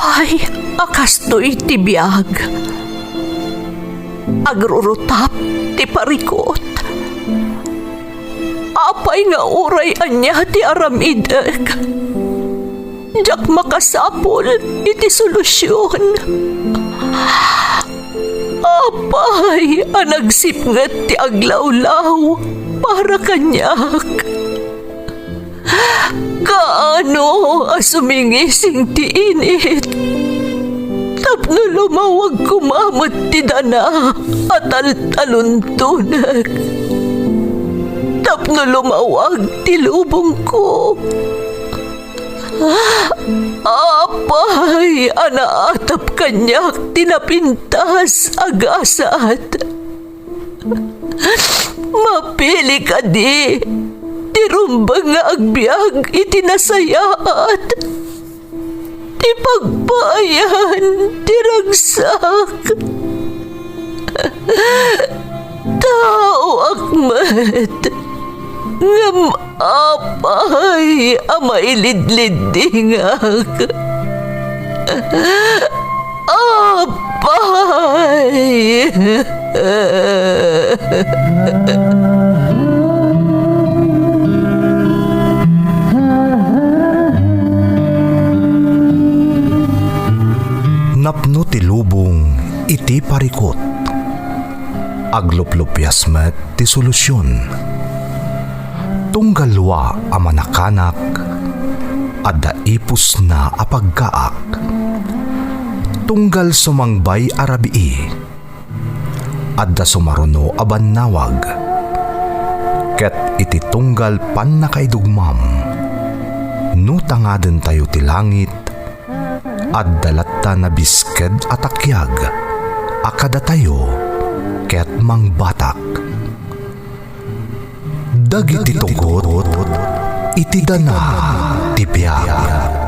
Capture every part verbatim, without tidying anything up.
Apay a kastoy ti biag? Agrurutap ti parikut. Apay nga uray ania ti aramidek, diak makasapul iti solusion. Apay a nagsipnget ti aglawlaw para kaniak? Kaano a sumingising ti init tapno lumawag koma met ti dana a taltaluntonek, tapno lumawag ti lubongko? Apay a naatap kaniak ti napintas a gasat? Mapili kadi ti rumbeng nga agbiag iti nasayaat, ti pagpaayan ti ragsak? Taoak met, ngem apay a mailidliddingak? Apay! Napno ti lubong iti parikut. Agluplupias met ti solusion. Tunggal wa a manakanak, adda ipusna a paggaak. Tunggal sumangbay a rabii, adda sumaruno a bannawag. Ket iti tunggal pannakaidugmam, no tangadentayo ti langit, adda latta nabisked a takiag a kadatayo ket mangbatak. Dagiti tugot iti dana ti biag.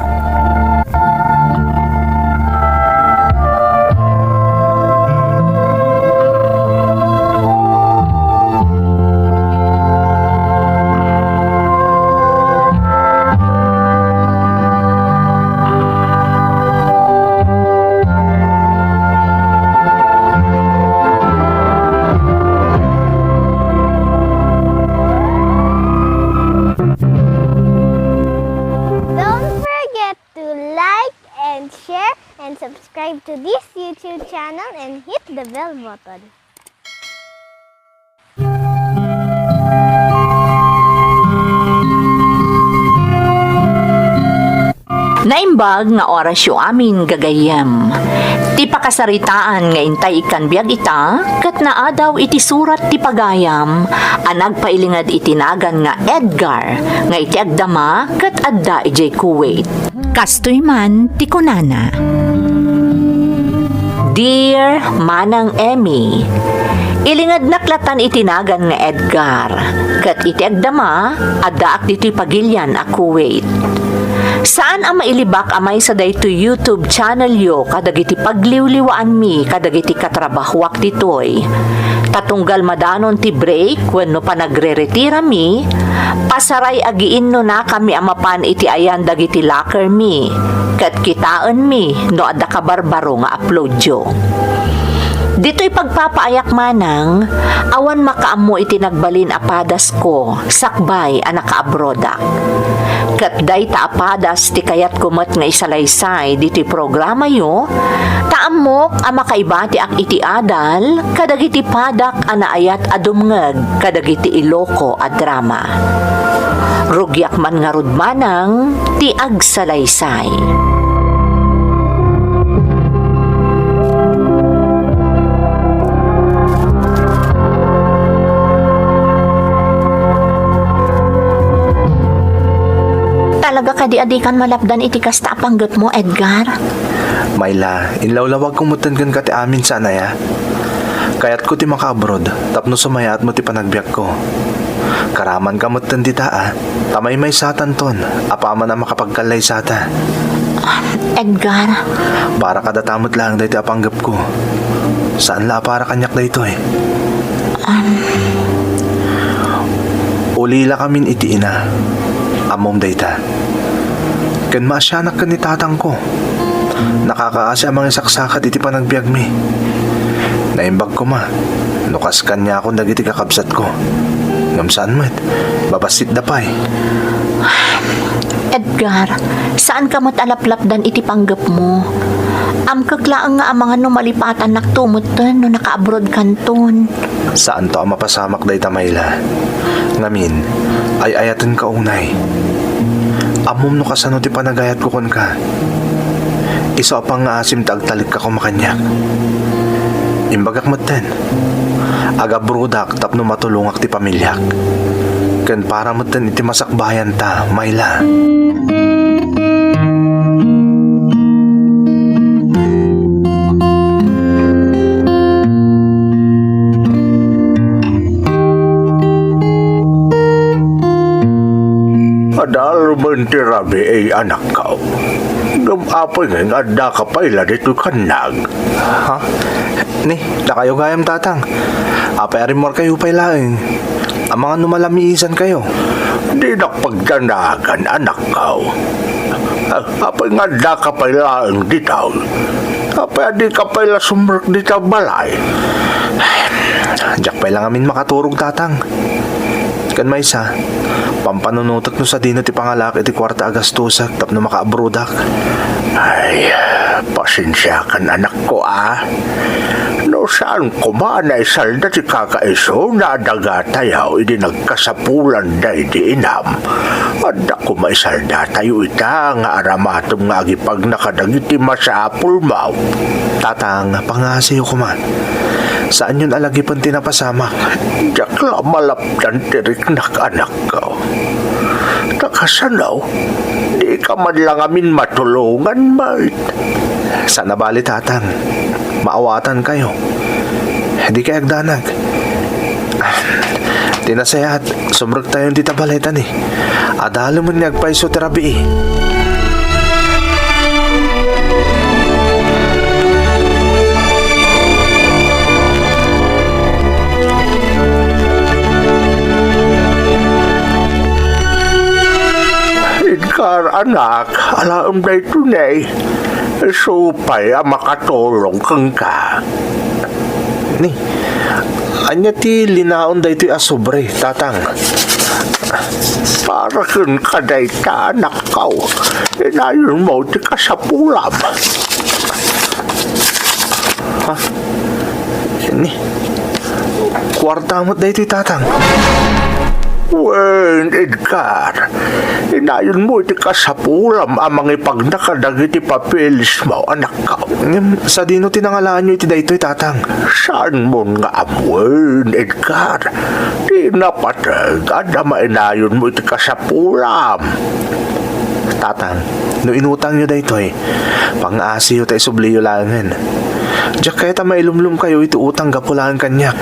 Don't forget to like and share and subscribe to this YouTube channel and hit the bell button. Naimbag nga orasyo amin, gagayyem. Ti pakasaritaan nga intay ikkan biag ita, ket naadaw iti surat ti pagayam a nagpailinged iti nagan nga Edgar, nga iti agdama ket adda idiay Kuwait. Kastoy man ti kunana, Dear Manang Emmy, ilingednak latan iti nagan nga Edgar, ket iti agdama, addaak ditoy pagilian a Kuwait. Saan a mailibak a maysa daytoy YouTube channelyo kadagiti pagliwliwaanmi kadagiti katrabahoak ditoy. Ta tunggal madanon ti break wenno panagreretirami, pasaray agiinnonakami a mapan iti ayan dagiti lockermi, ket kitaenmi no adda kabarbaro nga uploadyo. Ditoy pagpapaayak manang, awan makaammo iti nagbalin a padasko sakbay a nakaabroadak. Ket dayta a padas ti kayatko met nga isalaysay ditoy programayo, ta ammok a makaibatiak iti adal kadagiti padak a naayat a dumngeg kadagiti Iloko a drama. Rugiak man ngarud manang ti agsalaysay. Talaga kadi a dikan malapdan iti kasta a panggepmo, Edgar? Myla, inlawlawagko metten kenka ti amin saan aya. Kayatko ti makaabroad tapno sumayaatmo ti panagbiagko. Karamanka metten dita a, ta maymaysatanton apaman a makapagkallaysata. Edgar. Para kadata met laeng daytoy a panggepko. Saan la a para kaniak daytoy. Um. Ulilakamin iti ina. Ammom dayta. Ken maasianak ken ni tatangko. Nakakaasi a mangisaksakat iti panagbiagmi. Naimbag koma no kas kaniakon dagiti kakabsatko. Ngem saan met, babassitda pay. Edgar, saanka met a laplapdan iti panggepmo. Amkek laeng nga amangan no malipatannakto metten no nakaabroadkanton. Saanto a mapasamak dayta, Myla. Ngamin, ay-ayatenka unay. Ammom no kasano ti panagayatko kenka. Isu a pangngaasim ta agtalekka koma kaniak. Imbagak metten, agabrodak tapno matulongak ti pamiliak. Ken para metten iti masakbayanta, Myla. Adda almen ti rabii, anakko. Ngem apay nga addaka pay la ditoy kannag? Ha? Ni, dakayo gayam, Tatang. Apay a rimmuarkayo pay laeng? Amangan no malamiisankayo. Dinak pagdanagan, anakko. Ah, apay nga addaka pay laeng ditoy? Apay a dika pay la sumrek dita balay? Diak pay la ngamin makaturog, Tatang. Ken maysa, pampanunotek no sadino ti pangalaak iti kuarta a gastusek tapno makaabrodak. Ay, pasensiakan, anakko, a. No saan koma a naisalda ti kakaisuna a dagatayo idi nagkasapulan daydi inam, adda koma isaldatayo ita nga aramatem nga agipagna kadagiti masapulmo. Tatang, pangngasiyo koma. Saanyon a lagipen ti napasamak. Diak la malapdan ti riknak, anakko. Ta kasano, dika man la ngamin matulongan met? Saan a bale, Tatang. Maawatankayo. Dikay agdanag. Ti nasayaat, sumrektayon dita balay ta ni. Adda almen nga agpayso ti rabii. Edgar, anak, alaem daytoy ne. Isu pay a makatulong kenka. Ni, ania ti linaon daytoy a sobre, Tatang? Para kenka dayta, anakko. Inayonmo ti kasapulam. Ha? Ni, kuarta met daytoy, Tatang. Wen, Edgar, inayonmo iti kasapulam a mangipagna kadagiti papeles mo, anakko. Ngem sadino ti nangalaanyo iti daytoy, Tatang? Saanmon nga ammoen, Edgar? Ti napateg, adda mainayonmo iti kasapulam. Tatang, no inutangyo daytoy, pangngasiyo ta isubliyo laengen. Diak kayat a mailumlomkayo iti utang gapu laeng kaniak.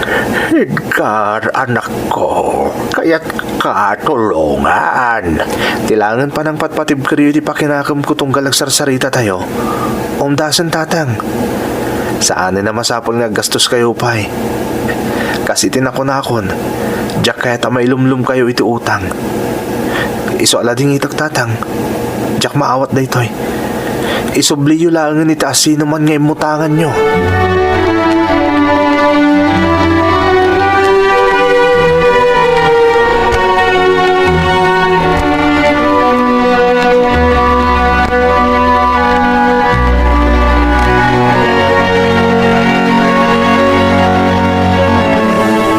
Edgar, anakko, kayatka tulongan. Ti laengen panangpatpatibkeryo iti pakinakemko tunggal agsarsarita tayo. Umdasen, Tatang. Saanen a masapul nga aggastoskayo pay. Kas iti nakunakon, diak kayat a mailumlomkayo iti utang. Isu a ladingitek, Tatang. Diak maawat daytoy. Isubliyo laengen iti asinoman nga immutanganyo.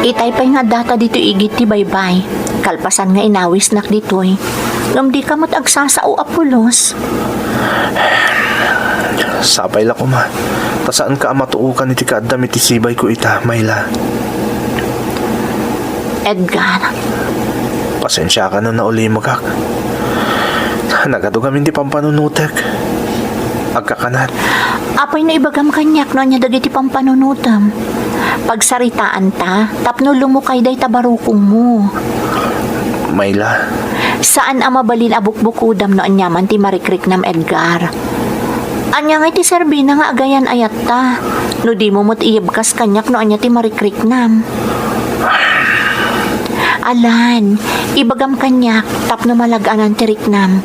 Itay pay nga addata ditoy igid ti baybay. Kalpasan nga inawisnak ditoy, ngem dika met agsasao a pulos. Sapay la koma, ta saanka a matuokan iti kaaddam iti sibayko ita, Myla. Edgar. Pasensiaka no naulimegak. Nagadu ngamin ti pampanunotek. Agkakanat. Apay no ibagam kaniak no ania dagiti pampanunotem? Pagsaritaanta tapno lumukay dayta barukongmo. Myla. Saan a mabalin a bukbukodam no aniaman ti marikriknam, Edgar. Ania ngay ti serbina nga agayan-ayatta no dimo met iyebkas kaniak no ania ti marikriknam? Alan, ibagam kaniak tapno malag-anan ti riknam.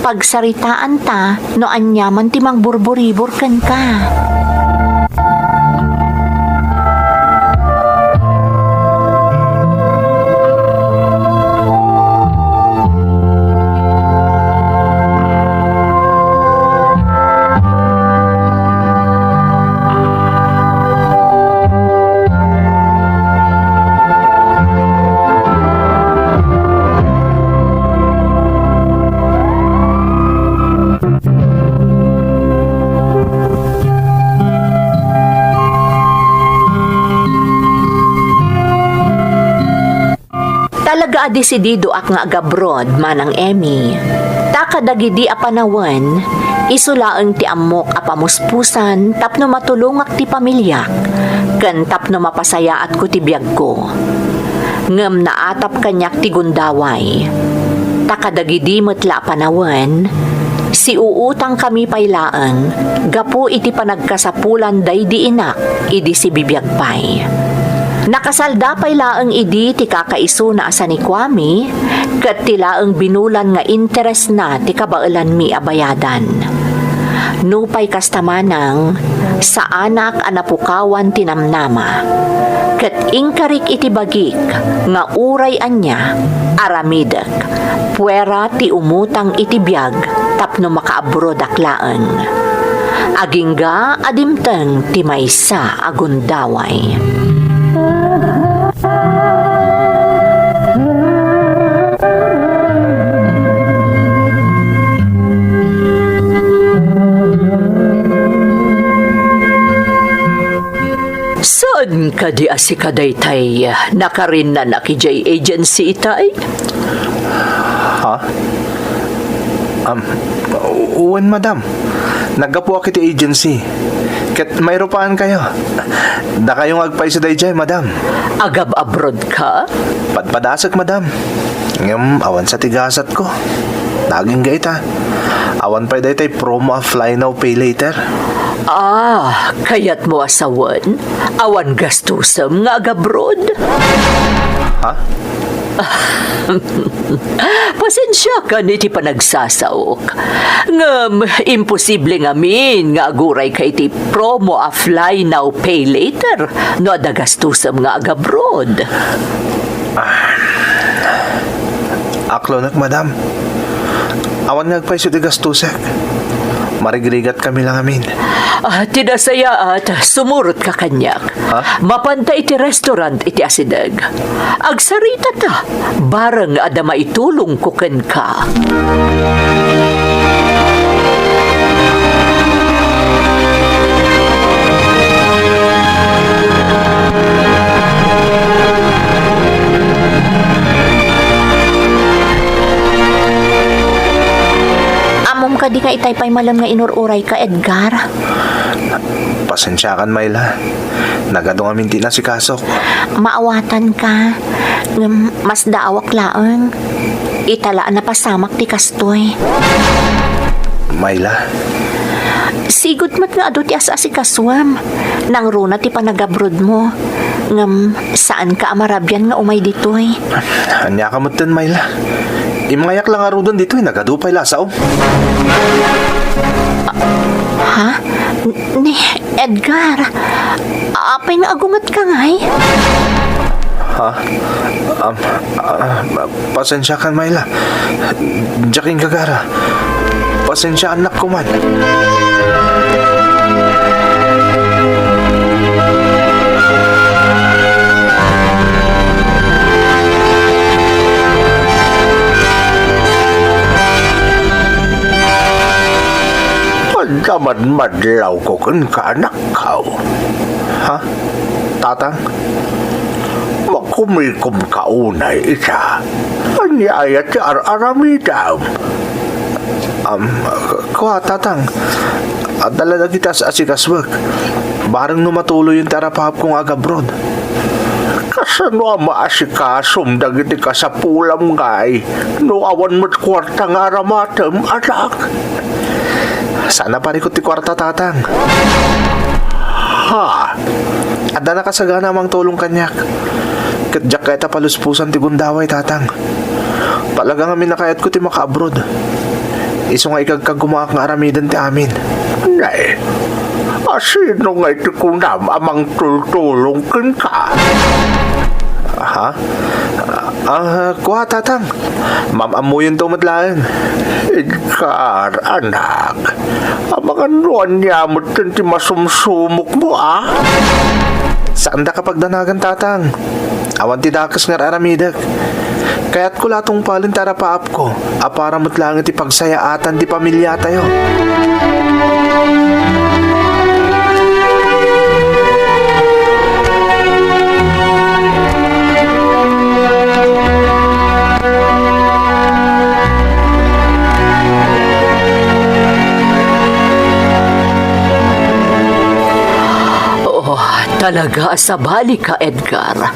Pagsaritaanta no aniaman ti mangburburibor kenka. Talaga a desididoak nga agabroad, Manang Emmy. Ta kadagidi a panawen, isu laeng ti ammok a pamuspusan tapno matulongak ti pamiliak, ken tapno mapasayaatko ti biagko. Ngem naatap kaniak ti gundaway. Ta kadagidi met la a panawen, siuutangkami pay laeng gapu iti panagkasapulan daydi inak idi sibibiag pay. Nakasalda pay laeng idi ti kakaisuna a sanikuami, ket ti laeng binulan nga interesna ti kabaelanmi a bayadan. Nupay kasta manang, saanak a napukawan ti namnama. Ket inkarik iti bagik nga uray ania, aramidek, puera ti umutang iti biag tapno makaabrodak laeng. Agingga a dimteng ti maysa a gundaway. Saan kadi a sika daytay nakarinnanak idiay agency itay? Ha? Um, wen, madam. Naggapuak iti agency. Ket mairupaankayo. Dakayo nga agpayso daydiay, madam. Agab-abroad ka? Padpadasek, madam. Ngem awan sa ti gasatko. Nagingga ita. Awan pay daytay promo a fly now, pay later. Ah, kayatmo a sawen? Awan gastusem nga agabroad? Ha? Pasensiakan iti panagsasaok. Ngem, imposible ngamin nga agurayka iti promo a fly now, pay later no adda gastusem nga agabroad. Ah, aklonek, madam. Awan nga agpayso ti gastusek. Marigrigat kami lang amin. Ah, ti nasayaat, sumurot ka kaniak. Ha? Mapanta iti restaurant iti asideg. Agsaritata, bareng adda maitulongko kenka. Ammom kadi nga itay pay malem nga inur-urayka, Edgar? Pasensiakan, Myla. Nagadu ngamin ti nasikasok. Maawatanka. Ngem masdaawak laeng. Ita la a napasamak ti kastoy. Myla. Sigud met nga adu ti as-asikasuem. Nangruna ti panagabrodmo. Ngem saanka a marabian nga umay ditoy. Ania ka metten, Myla? Immayak la ngaruden ditoy, nagadu pay la a saom. Ha? N-, ni Edgar? Apay nga agungetka ngay? Ha? Um, ah, pasensiakan, Myla. Diak inggagara. Pasensiaannak koman. Adda madmadlawko kenka, anakko. Ha? Tatang? Makumikomka unay ita. Ania aya ti ar-aramidem? Am, kua, Tatang, adda la dagiti as-asikasuek. Bareng no matuloyen ti arapapko nga agabroad. Kasano a maasikasom dagiti kasapulam ngay no awan met kuarta nga aramatem, anak? Saan a parikut ti kuarta, Tatang. Ha? Adda nakasagana a mangtulong kaniak. Ket diak kayat a paluspusan ti gundaway, Tatang. Talaga ngamin a kayatko ti makaabroad. Isu nga ikagkagumaak nga aramiden ti amin. Nay, asino nga iti kunam a mangtultulong kenka? Aha. Ah, kua, Tatang. Maam-ammoyonto met laeng. Edgar, anak, amangan no ania met ti masumsumokmo, a? Saandaka pagdanagan, Tatang. Awan ti dakes nga ar-aramidek. Kayatko la a tungpalen ti arapaapko a para met laeng iti pagsayaatan ti pamiliatayo. Oh, talaga a sabali ka, Edgar.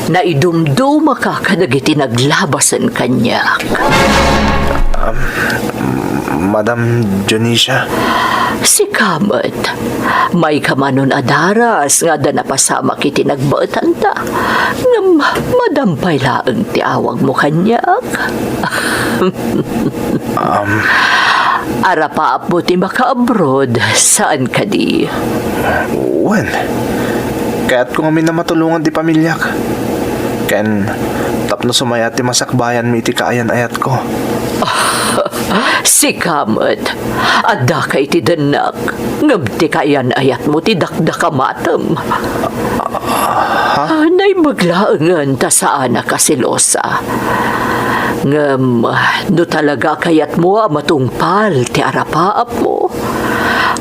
Naidumdumaka kadagiti naglabasen kaniak. Um, Madam Dionisia? Sika met. Mayka manon a daras nga adda napasamak iti nagbaetanta. Ngem madam pay laeng ti awagmo kaniak. Um, Arapaapmo ti makaabroad, saan kadi? Wen, kayatko ngamin a matulongan ti pamiliak. Ken tapno sumayaat ti masakbayanmi iti kaayan-ayatko. Sika met, addaka iti dennak, ngem ti kaayan-ayatmo ti dakdakamatem. Ha? Ah, naimbag laengen ta saanak a selosa. Ngem no talaga a kayatmo a matungpal ti arapaapmo,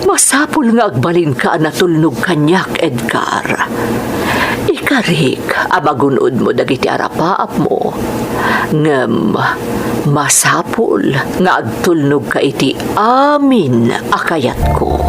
masapul nga agbalinka a natulnog kaniak, Edgar. Ikarik a magun-odmo dagiti arapaapmo, ngem masapul nga agtulnogka iti amin a kayatko.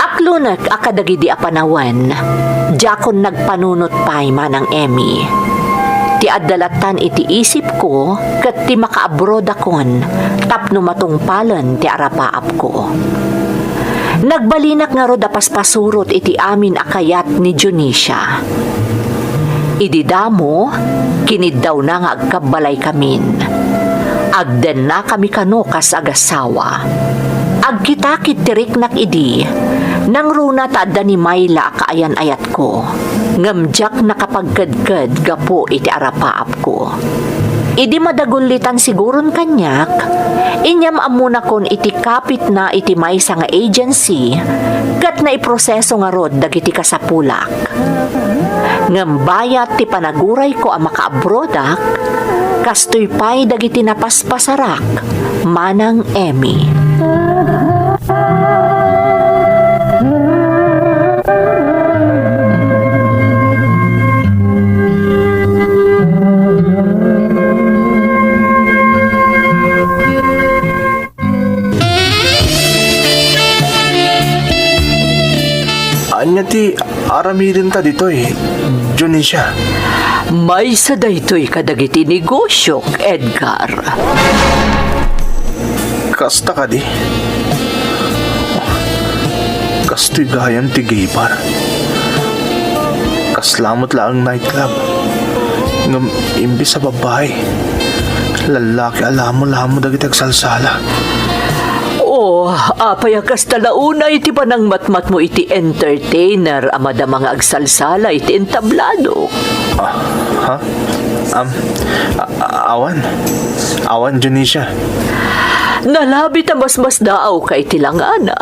Aklonek a kadagidi a panawen, diakon nagpanunot pay, Manang Emmy. Ti adda lattan iti isipko ket ti makaabrodakon tapno matungpalen ti arapaapko. Nagbalinak ngarud a paspasurot iti amin a kayat ni Dionisia. Idi damo, kiniddawna nga agkabbalaykamin. Agdennakami kano kas agassawa. Agkitakit ti riknak idi, nangruna ta adda ni Myla a kaayan-ayatko, ngem diak nakapagkedked gapu iti arapaapko. Idi madagullitan siguron kaniak, inyam-ammonakon iti kapitna iti maysa nga agency, ket naiproseso ngarud dagiti kasapulak. Ngem bayat ti panagurayko a makaabrodak, kastoy pay dagiti napaspasarak, Manang Emmy. Ania ti aramidenta ditoy, Dionisia? Maysa daytoy kadagiti negosiok, Edgar. Kasta kadi? Kastoy gayam ti gay bar. Kasla met laeng nightclub. Ngem imbes a babbai, lallaki a lamo-lamo dagiti agsalsala. Oh, apay a kasta la unay ti panangmatmatmo iti entertainer a madama nga agsalsala iti entablado? Ah, ha? Um, a-, a-, awan. Awan, Dionisia. Nalabit a masmasdaawka iti langana.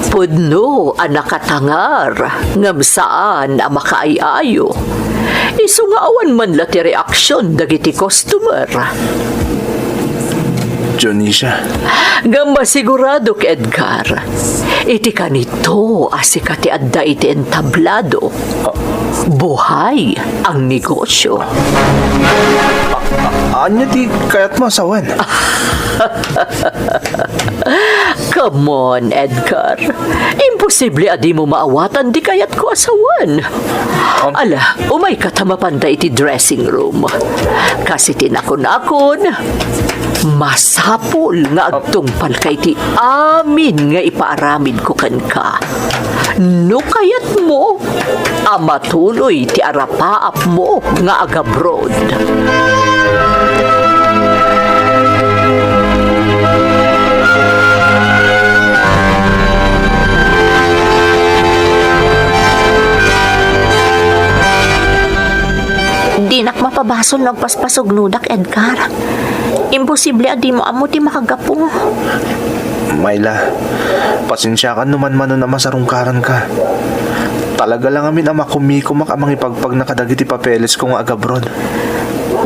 Pudno a nakatangar, ngem saan a makaay-ayo. Isu nga awan man la ti reaksion dagiti customer. Dionisia. Ngem masiguradok, Edgar, iti kanito a sika ti adda iti entablado. Ah, Buhay ang negosyo. Ania ti kayatmo a sawen? Come on, Edgar. Imposible a dimo maawatan ti kayatko a sawen. Um, Ala, umayka ta mapanta iti dressing room. Kas iti nakunakon, masapul nga agtungpalka iti amin nga ipaaramidko kenka. No kayatmo a matuloy ti arapaapmo nga agabroad. Dinak mapabasol no agpaspasugnodak, Edgar. Imposible a dimo ammo ti makagapu. Myla, pasensiakan no manmanon a masarungkaranka. Talaga la ngamin a makumikumak a mangipagpagna kadagiti papelesko nga agabroad.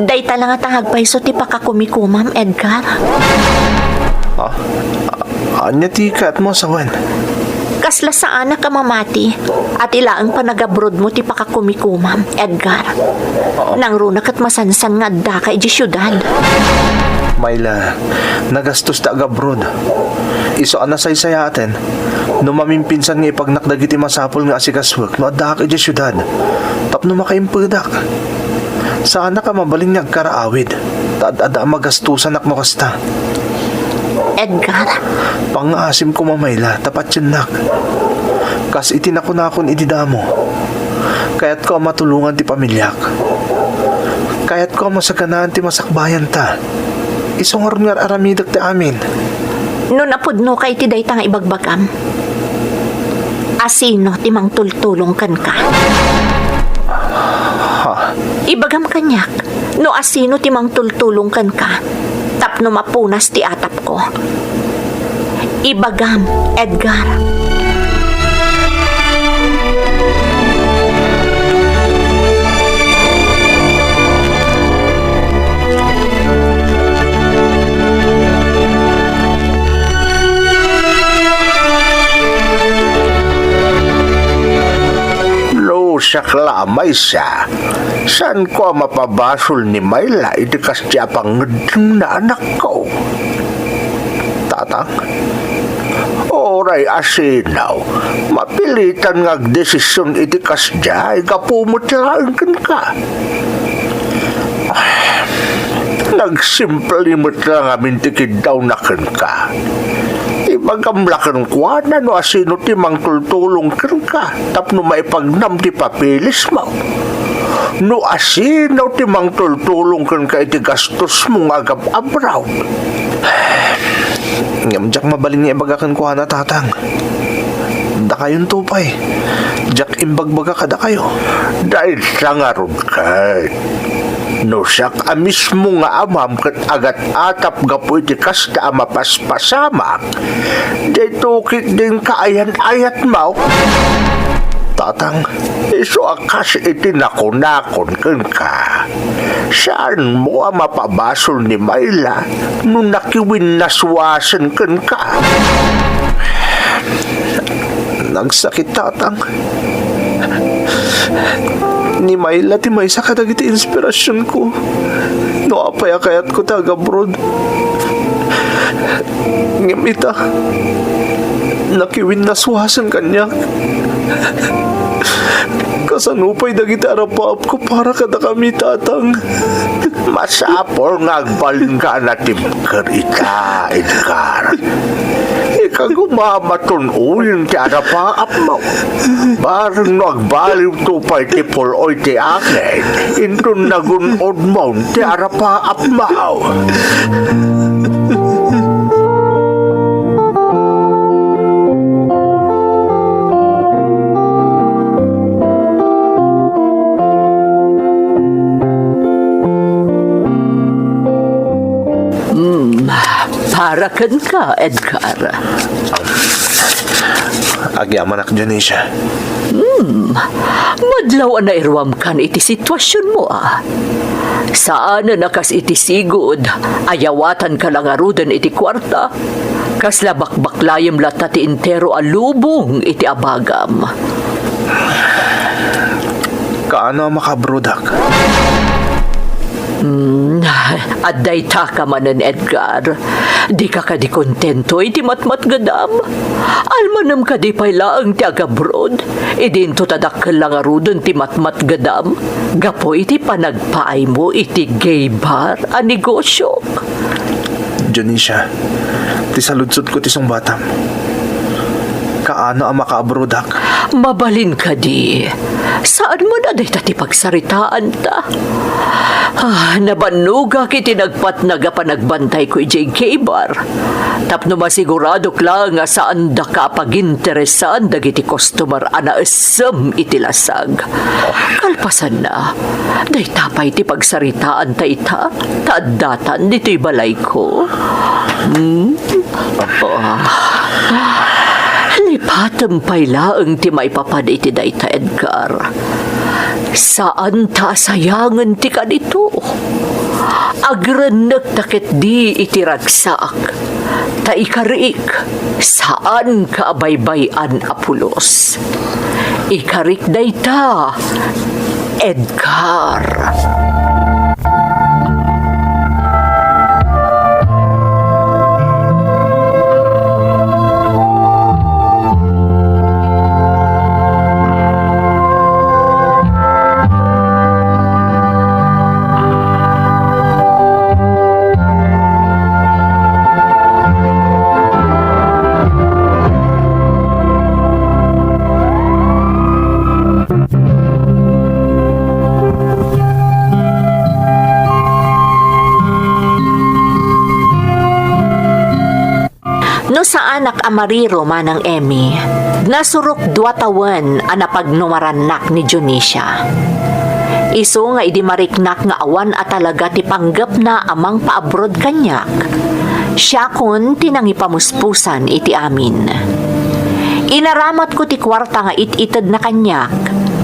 Dayta la ngata nga agpayso ti pakakumikumam, Edgar. Ah, a-, ania ti kayatmo a sawen? Kasla saanak a mamati, a ti laeng panagabrodmo ti pakakumikumam, Edgar. Oo. Nangruna ket masansan nga addaka idiay siudad. Myla, nagastos ti agabroad. Isu a nasaysayaten, no mamimpinsan nga ipagnak dagiti masapul nga asikasuek no addaak idiay siudad, tapno makaimpedak. Saanak a mabalin nga agkaraawid, ta ad-adda a magastusanak no kasta. Edgar. Pangngaasim koma, Myla, ta patiennak. Kas iti nakunakon idi damo, kayatko a matulongan ti pamiliak. Kayatko a masaganaan ti masakbayanta. Isu ngarud nga ar-aramidek ti amin. No napudnoka iti dayta nga ibagbagam, asino ti mangtultulong kenka? Ha? Ibagam kaniak no asino ti mangtultulong kenka tapno mapunas ti atapko. Ibagam, Edgar. No siak la a maysa, saanko a mapabasol ni Myla iti kasdiay a pangngeddengna, anakko. Tatang, uray asino, mapilitan nga agdesision iti kasdiay gapu met laeng kenka. Nagsimple met la ngamin ti kiddawna kenka. Ibagam la kenkuana no asino ti mangtultulong kenka tapno maipagnam ti papeles mo. No asino ti mangtultulong kenka iti gastosmo nga agab-abraw. Ngem diak mabalin nga ibaga kenkuana, Tatang. Dakayonto pay, diak imbagbaga kadakayo. Dayta ngarud ket, no siak a mismo nga amam ket agat-atap gapu iti kasta a mapaspasamak, daytoy ketdin kaayan-ayatmo. Tatang, isu a kas iti nakunakon kenka, saanmo a mapabasol ni Myla no nakiwinnaswasen kenka. Nagsakit, Tatang. Ni Myla ti maysa kadagiti inspirasionko no apay a kayatko ti agabroad. Ngem ita, nakiwinnaswasen kaniak. Kasano pay dagiti arapaapko para kadakami, Tatang? Masapul nga agbalinka a natibker ita, Edgar. Ikagumam a tun-oyen ti arapaapmo. Bareng no agbaliwto pay ti pul-oy ti angin, inton nagun-odmon ti arapaapmo. Hmm, para kenka, Edgar. Agyamanak, Dionisia. Hmm, madlaw a nairuamkan iti situasionmo, a. Saanen a kas iti sigud, ayawatanka la ngaruden iti kuarta, kasla bakbaklayem latta ti entero a lubong iti abagam. Kaano a makaabroadak? Hmm, adda ita ka manen, Edgar. Dika kadi kontento iti matmatgedam? Almanem kadi pay laeng ti agabroad? Idinto ta dakkel la ngaruden ti matmatgedam gapu iti panagpaaymo iti gay bar a negosiok. Dionisia, ti saludsodko ti sungbatam. Kaano a makaabroadak? Mabalin kadi. Saan man a dayta ti pagsaritaanta. Ah, nabannogak iti nagpatnag a panagbantayko idiay gay bar. Tapno masiguradok laeng nga saandaka a paginteresan dagiti customer a naessem iti lasag. Kalpasanna, dayta pay ti pagsaritaanta ita, ta addatan ditoy balayko. Hmm? Ah. Lipatem pay laeng ti maipapan iti dayta, Edgar. Saanta a sayangen ti kanito. Agrennek ta ketdi iti ragsak. Ta ikarik, saanka a baybay-an a pulos. Ikarik dayta, Edgar. No saanak a mariro, Manang Emmy, nasurok dua tawen a napagnumarannak ni Dionisia. Isu nga idi mariknak nga awan a talaga ti panggepna a mangpaabroad kaniak, siakon ti nangipamuspusan iti amin. Inaramatko ti kuarta nga it-itedna kaniak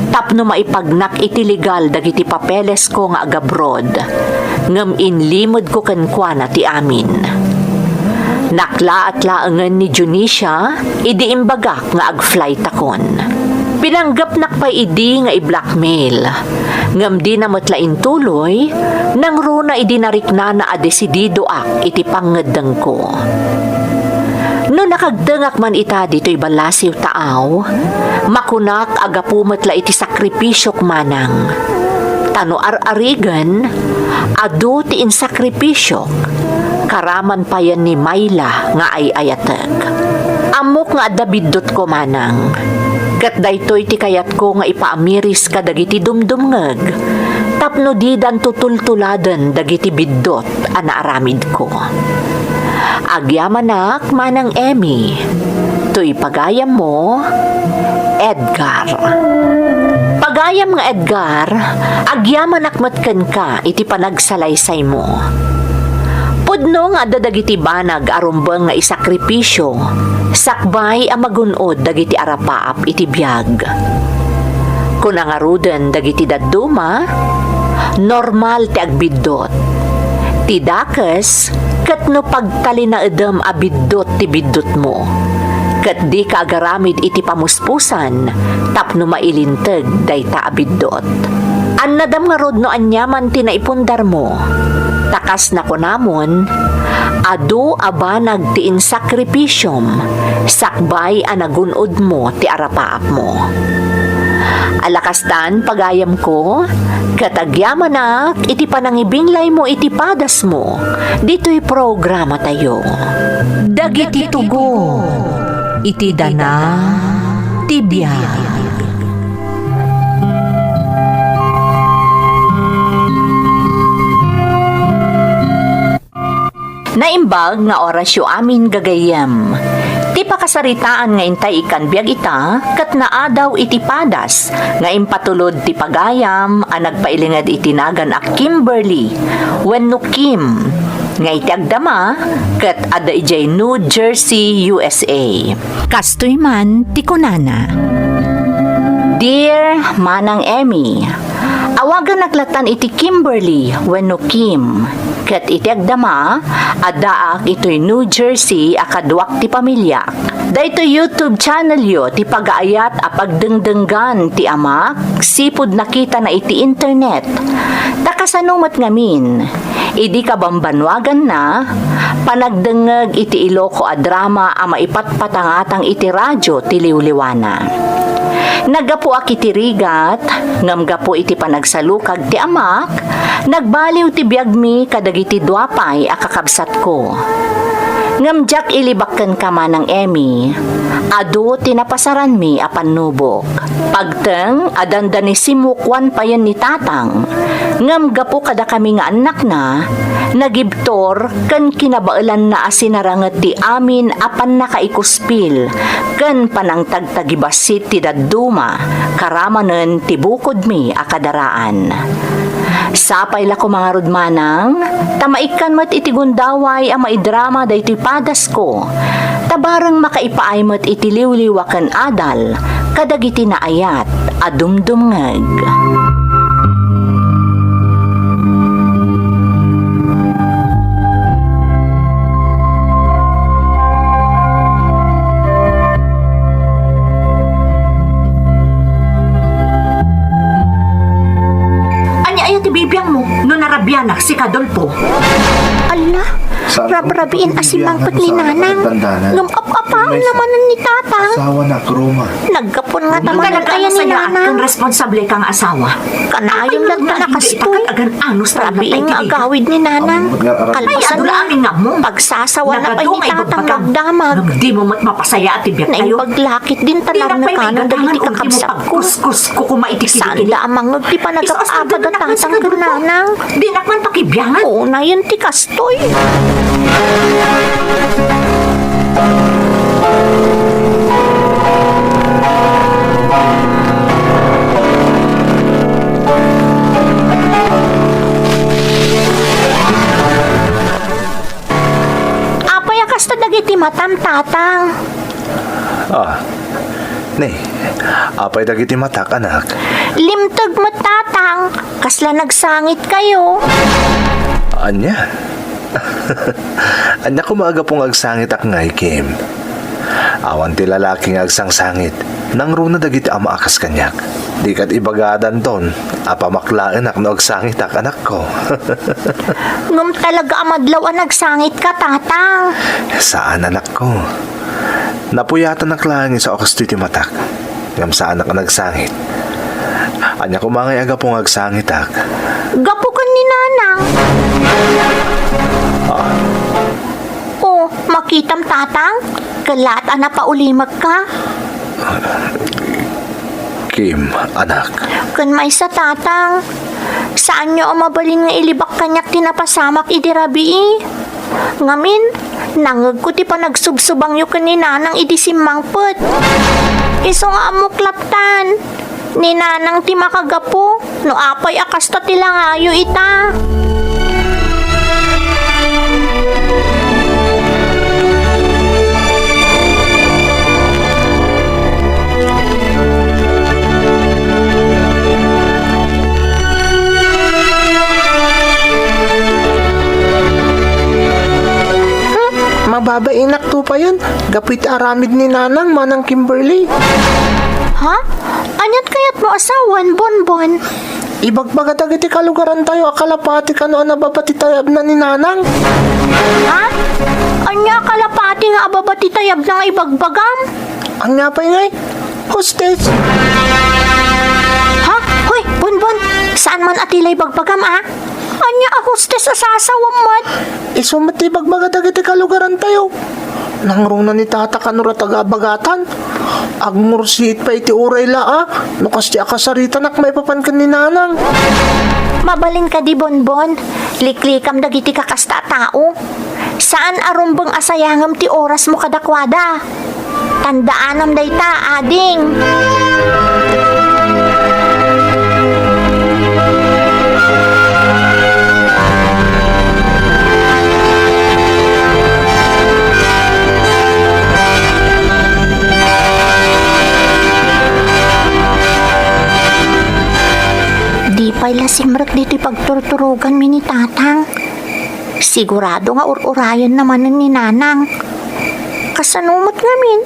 tapno maipagnak iti legal dagiti papelesko nga agabroad, ngem inlimedko kenkuana ti amin. Naklaat laengen ni Dionisia idi imbagak nga agflytakon. Pinanggepnak pay idi nga i-blackmail, ngem dina met la intuloy, nangruna idi nariknana a desididoak iti pangngeddengko. No nakagtengak man ita ditoy ballasiw taaw, makunak a gapu met la iti sakripisiok, manang. Ta no ar-arigen, adu ti insakripisiok, karaman payen ni Myla nga ay-ayatek. Ammok nga adda biddutko, manang. Ket daytoy ti kayatko nga ipaamiris kadagiti dumdumngeg, tapno didanto tultuladen dagiti biddut a naaramidko. Agyamanak, Manang Emmy. Toy pagayammo, Edgar. Pagayam nga Edgar, agyamanak met kenka iti panagsalaysaymo. Pudno nga adda dagiti banag a rumbeng nga isakripisio sakbay a magun-od dagiti arapaap iti biag. Kuna ngaruden dagiti dadduma, normal ti agbiddut. Ti dakes, ket no pagtalinaedem a biddut ti biddutmo, ket dika agaramid iti pamuspusan tapno mailinteg dayta a biddut. Annadam ngarud no aniaman ti naipundarmo. Ta kas nakunamon, adu a banag ti insakripisiom sakbay a nagun-odmo ti arapaapmo. Alakastan, pagayamko, ket agyamanak iti panangibinglaymo iti padasmo ditoy programatayo. Dagiti tugo iti dana ti biag. Naimbag nga orasyo amin, gagayyem. Ti pakasaritaan nga intay ikkan biag ita ket naadaw iti padas nga impatulod ti pagayam a nagpailinged iti nagan a Kimberly wenno Kim, nga iti agdama ket adda idiay New Jersey, U S A. Kastoy man ti kunana. Dear Manang Emmy, awaganak Tan iti Kimberly wenno Kim. Ket iti agdama, addaak itoy New Jersey a kaduak ti pamiliak. Daytoy YouTube channelyo ti pagaayat a pagdengdenggan ti amak sipud nakitana iti internet. Ta kasano met ngamin, idi kabambanuaganna, panagdengngeg iti Iloco a drama a maipatpatangatang iti radio ti liwliwana. Naggapuak iti rigat, ngem gapu iti panagsalukag ti amak, nagbaliw ti biagmi kadagiti dua pay a kakabsatko. Ngem diak ilibak kenka, Manang Emmy, adu ti napasaranmi a pannubok. Pagteng a dandani simukwan payen ni Tatang, ngem gapu kadakami nga annakna, nagibtur ken kinabaelanna a sinaranget ti amin a pannakaikuspil ken panangtagtagibassit ti dadduma karamanen ti bukodmi a kadaraan. Sapay la koma ngarud, Manang, ta maikkan met iti gundaway a maidrama daytoy padasko, ta bareng makaipaay met iti liwliwa ken adal kadagiti naayat a dumdumngeg. Ania aya ti bibiangmo no narabianak, sika, Dolfo? Ala, rabrabiin a simmangpet ni Nanang. Ngem ap-apaen naman ni Tatang. Asawa na, Roma. Naggapu ngata manen aya ni Nanang. Responsable ka nga asawa. Kanayon latta nga kastoy. Rabii nga agawid ni Nanang. Kalpasan, pagsasawana pay ni Tatang nga agdamag. Naimbag lakit din ta narnekanan dagiti kakabsatko. Saanda a mangngeg ti panagap-apad a Tatang ken Nanang. Dinak man pakibiangan. Unayen ti kas- Toy. Apay a kasta dagiti matam, Tatang? Ah, ne, apay dagiti matak, anak? Limteg met, Tatang. Kasla nagsangitkayo? Ania? Ania koma a gapu nga agsangitak ngay, Kim? Awan ti lalaki nga agsangsangit. Nangruna dagiti ama a kas kaniak. Dika ti ibagadanton a pamaklaenak no agsangitak, anakko. Ngem talaga a madlaw a nagsangitka, Tatang. Saan, anakko. Napuyatanak laeng isu a kastoy ti matak, ngem saanak a nagsangit. Ania koma ngay a gapu nga agsangitak? Gapu ken ni Nanang. Ah. O, makitam, Tatang? Kellat a napaulimekka? Kim, anak. Ken maysa, Tatang. Saanyo a mabalin nga ilibak kaniak ti napasamak idi rabii. Ngamin, nangngegko ti panagsubsubangyo ken ni Nanang idi simmangpet. Isu nga ammok lattan, ni Nanang ti makagapu no apay a kasta ti langayo ita. Hmm, mababainak to payen, gapu iti aramid ni Nanang, Manang Kimberly. Ha? Aniat kayatmo a sawen, Bonbon? Ibagbaga dagiti kalugarantayo a kalapati kano a nababa ti tayabna ni Nanang. Ha? Ania a kalapati nga ababa ti tayabna nga ibagbagam? Ania pay ngay? Hostes. Ha? Hoy, Bonbon, saan man a ti la ibagbagam, a? Ania a hostes a sasawem met? Isu met ti ibagbaga dagiti kalugarantayo. Nangruna ni Tata kano ra taga-abagatan. Agngursit pay iti uray la, a, no kas ti akasaritanak maipapan ken ni Nanang. Mabalin kadi, Bonbon, liklikam dagiti kakasta a tao. Saan a rumbeng a sayangem ti orasmo kadakuada. Tandaanam dayta, ading. Di pay Nasimrek ditoy pagturturoganmi ni Tatang. Sigurado nga ur-urayenna manen ni Nanang. Kasano met ngamin?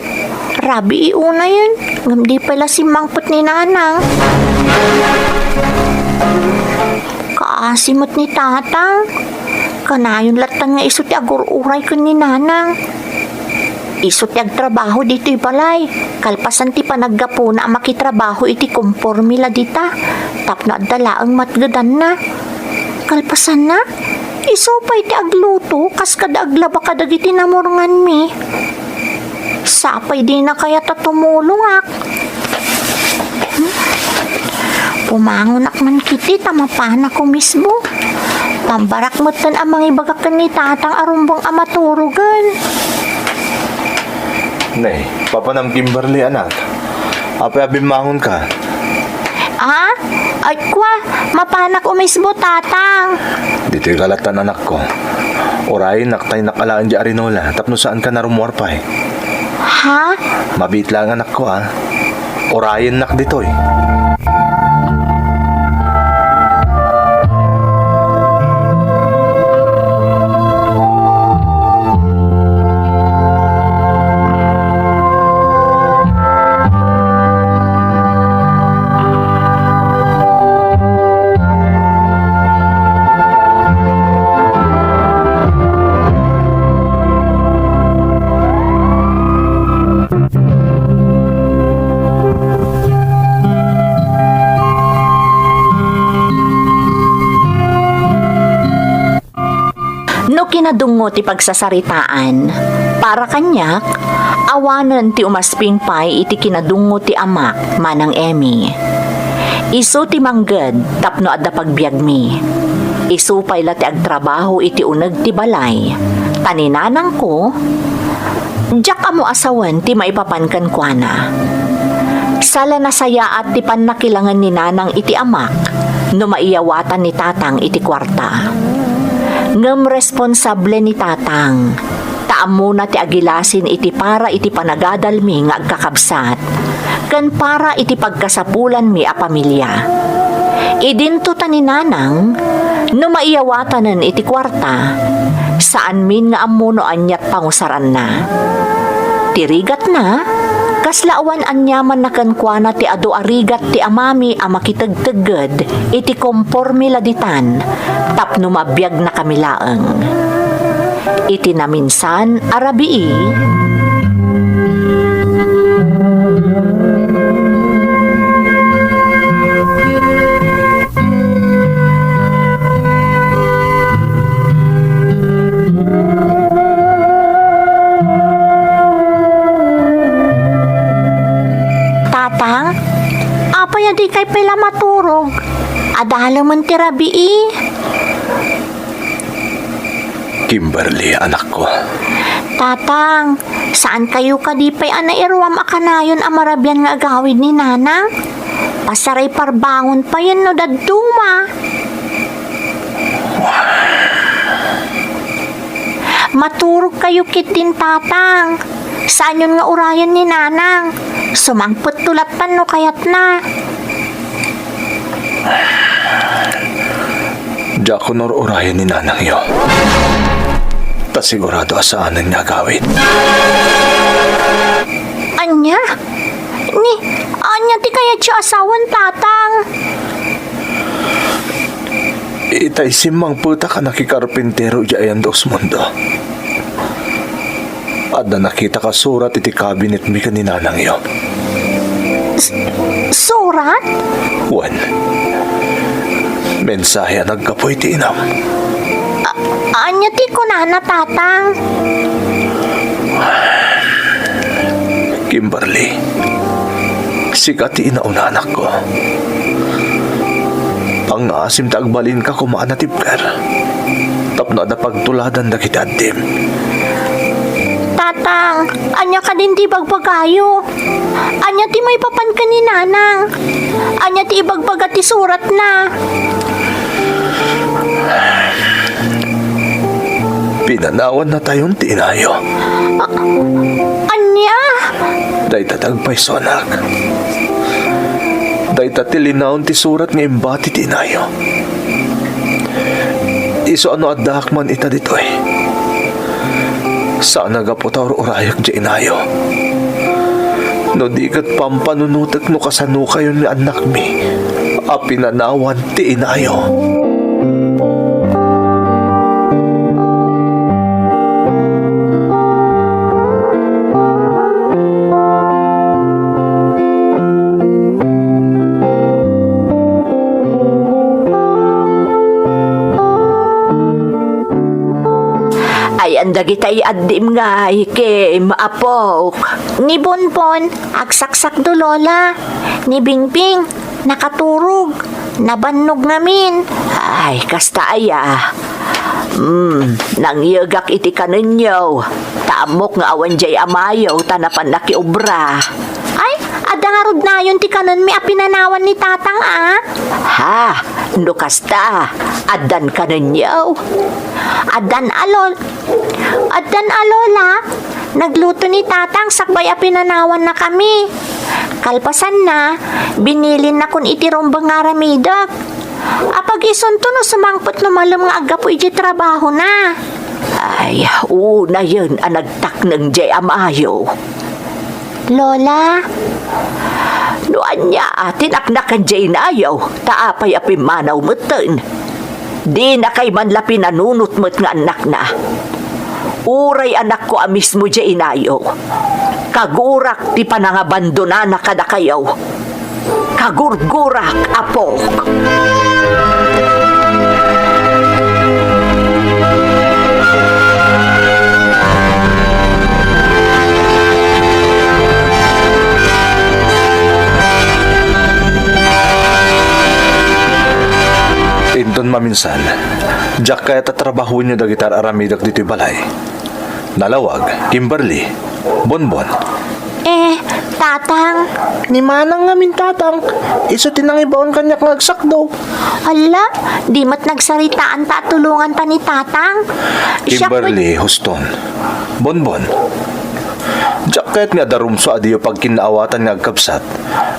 Rabii unayen, ngem di pay la simmangpet ni Nanang. Kaasi met ni Tatang. Kanayon lattan nga isu ti agur-uray ken ni Nanang. Isu ti agtrabaho ditoy balay, kalpasan ti panaggapuna a makitrabaho iti kompormi la dita, tapno adda laeng matgedanna. Kalpasanna, isu pay ti agluto kas kada aglaba kadagiti namurnganmi. Sapay dina kayat a tumulongak. Pumangonak man kiti ta mapanak umisbo. Tambarak metten a mangibaga ken ni Tatang a rumbeng a maturogen. Nay, papanam Kimberly, anak. Apay a bimmangonka? Ah? Ay, kwa, mapanak umisbo, Tatang. Ditoy kalatan, anakko. Urayennak ta innak alaen di arinola tapno saanka a rummuar pay. Ha? Mabiit laeng, anakko, a. Urayennak ditoy. No kinadungngo ti pagsasaritaan, para kaniak, awanen ti umasping pay iti kinadungngo ti amak, Manang Emmy. Isu ti mangged tapno adda pagbiagmi. Isu pay la ti agtrabaho iti uneg ti balay. Ta ni nanangko, diak ammo a sawen ti maipapan kenkuana. Sala nasayaat ti pannakilangen ni nanang iti amak no maiyawatan ni tatang iti kuarta. Ngem responsable ni tatang, ta ammona ti agilasin iti para iti panagadalmi nga agkakabsat ken para iti pagkasapulanmi a pamilia. Idinto ta ni nanang, no maiyawatanen iti kuarta, saanmin nga ammo no aniat pangusaranna. Ti rigatna, kasla awan aniamanna kenkuana ti adu a rigat ti amami a makitegtegged iti kompormi la ditan tapno mabiagnakami laeng. Iti naminsan a rabii, Tatang, apay a dikay pay la maturog? Adalemen ti rabii. Kimberly, anakko. Tatang, saankayo kadi pay a nairuam a kanayon a marabian nga agawid ni Nanang? Pasaray parbangon payen no dadduma. Maturogkayo ketdin, Tatang. Saanyon nga urayen ni Nanang. Sumangpetto lattan no kayatna. Diakon ur-urayen ni nanangyo. Ta sigurado a saanen nga agawid. Ania? Ni, ania ti kayatyo a sawen, Tatang? Itay simmangpetak a nakikarpintero idiay Andos Mundo. Adda nakitak a surat iti kabinetmi ken ni nanangyo. S-, surat? Wen, mensahe a naggapu iti inam. A-, ania ti kunana, Tatang? Kimberly, sika ti inauna, anakko. Pangngaasim ta agbalinka koma a natibker tapno adda pagtuladan dagiti addim. Tatang, ania kadin ti ibagbagayo? Ania ti maipapan ken ni Nanang? Ania ti ibagbaga ti suratna? Pinanawannatayon ti inayo. A-, ania? Dayta ti agpayso, anak. Dayta ti linaon ti surat nga imbati ti inayo. Isu a no addaak man ita ditoy, saan a gapu ta ur-urayek diay inayo. No di ket pampanunotek no kasanokayon nga annakmi a pinanawan ti inayo. Ayan dagitay addim ngay, Kim, apok. Ni Bonbon, agsaksakdo, Lola. Ni Bingbing, nakaturog. Nabannog ngamin. Ay, kasta aya. Hmm, nangyegak iti kanenyo. Ta ammok nga awan diay amayo ta napan nakiobra. Ay, adda ngarud nayon ti kanenmi a pinanawan ni Tatang, a? Ha, no kasta, addan kanenyo? Addan a lol-, addan a, Lola. Nagluto ni Tatang sakbay a pinanawannakami. Kalpasanna, binilinnakon iti rumbeng nga aramidek. Apag isunto no sumangpet no malem nga aggapu idiay trabahona. Ay, unayen a nagtakneng diay amayo. Lola? No ania a tinaknakan diay inayo, ta apay a pimmanaw metten? Dinakay man la pinanunot met nga annakna. Uray anakko a mismo diay inayo. Kagurak ti panangabandonana kadakayo. Kagurgurak, apok. Inton maminsan, diak kayat a trabahoenyo dagiti ar-aramidek ditoy balay. Nalawag, Kimberly, Bonbon. Eh, Tatang. Ni Manang ngamin, Tatang. Isu ti nangibaon kaniak nga agsakdo. Hala, di met nagsaritaan ta a tulonganta ni Tatang. Siak met. Kimberly, huston. Bonbon. Diak kayat nga darumso a diyo pagkinnaawatan nga agkabsat.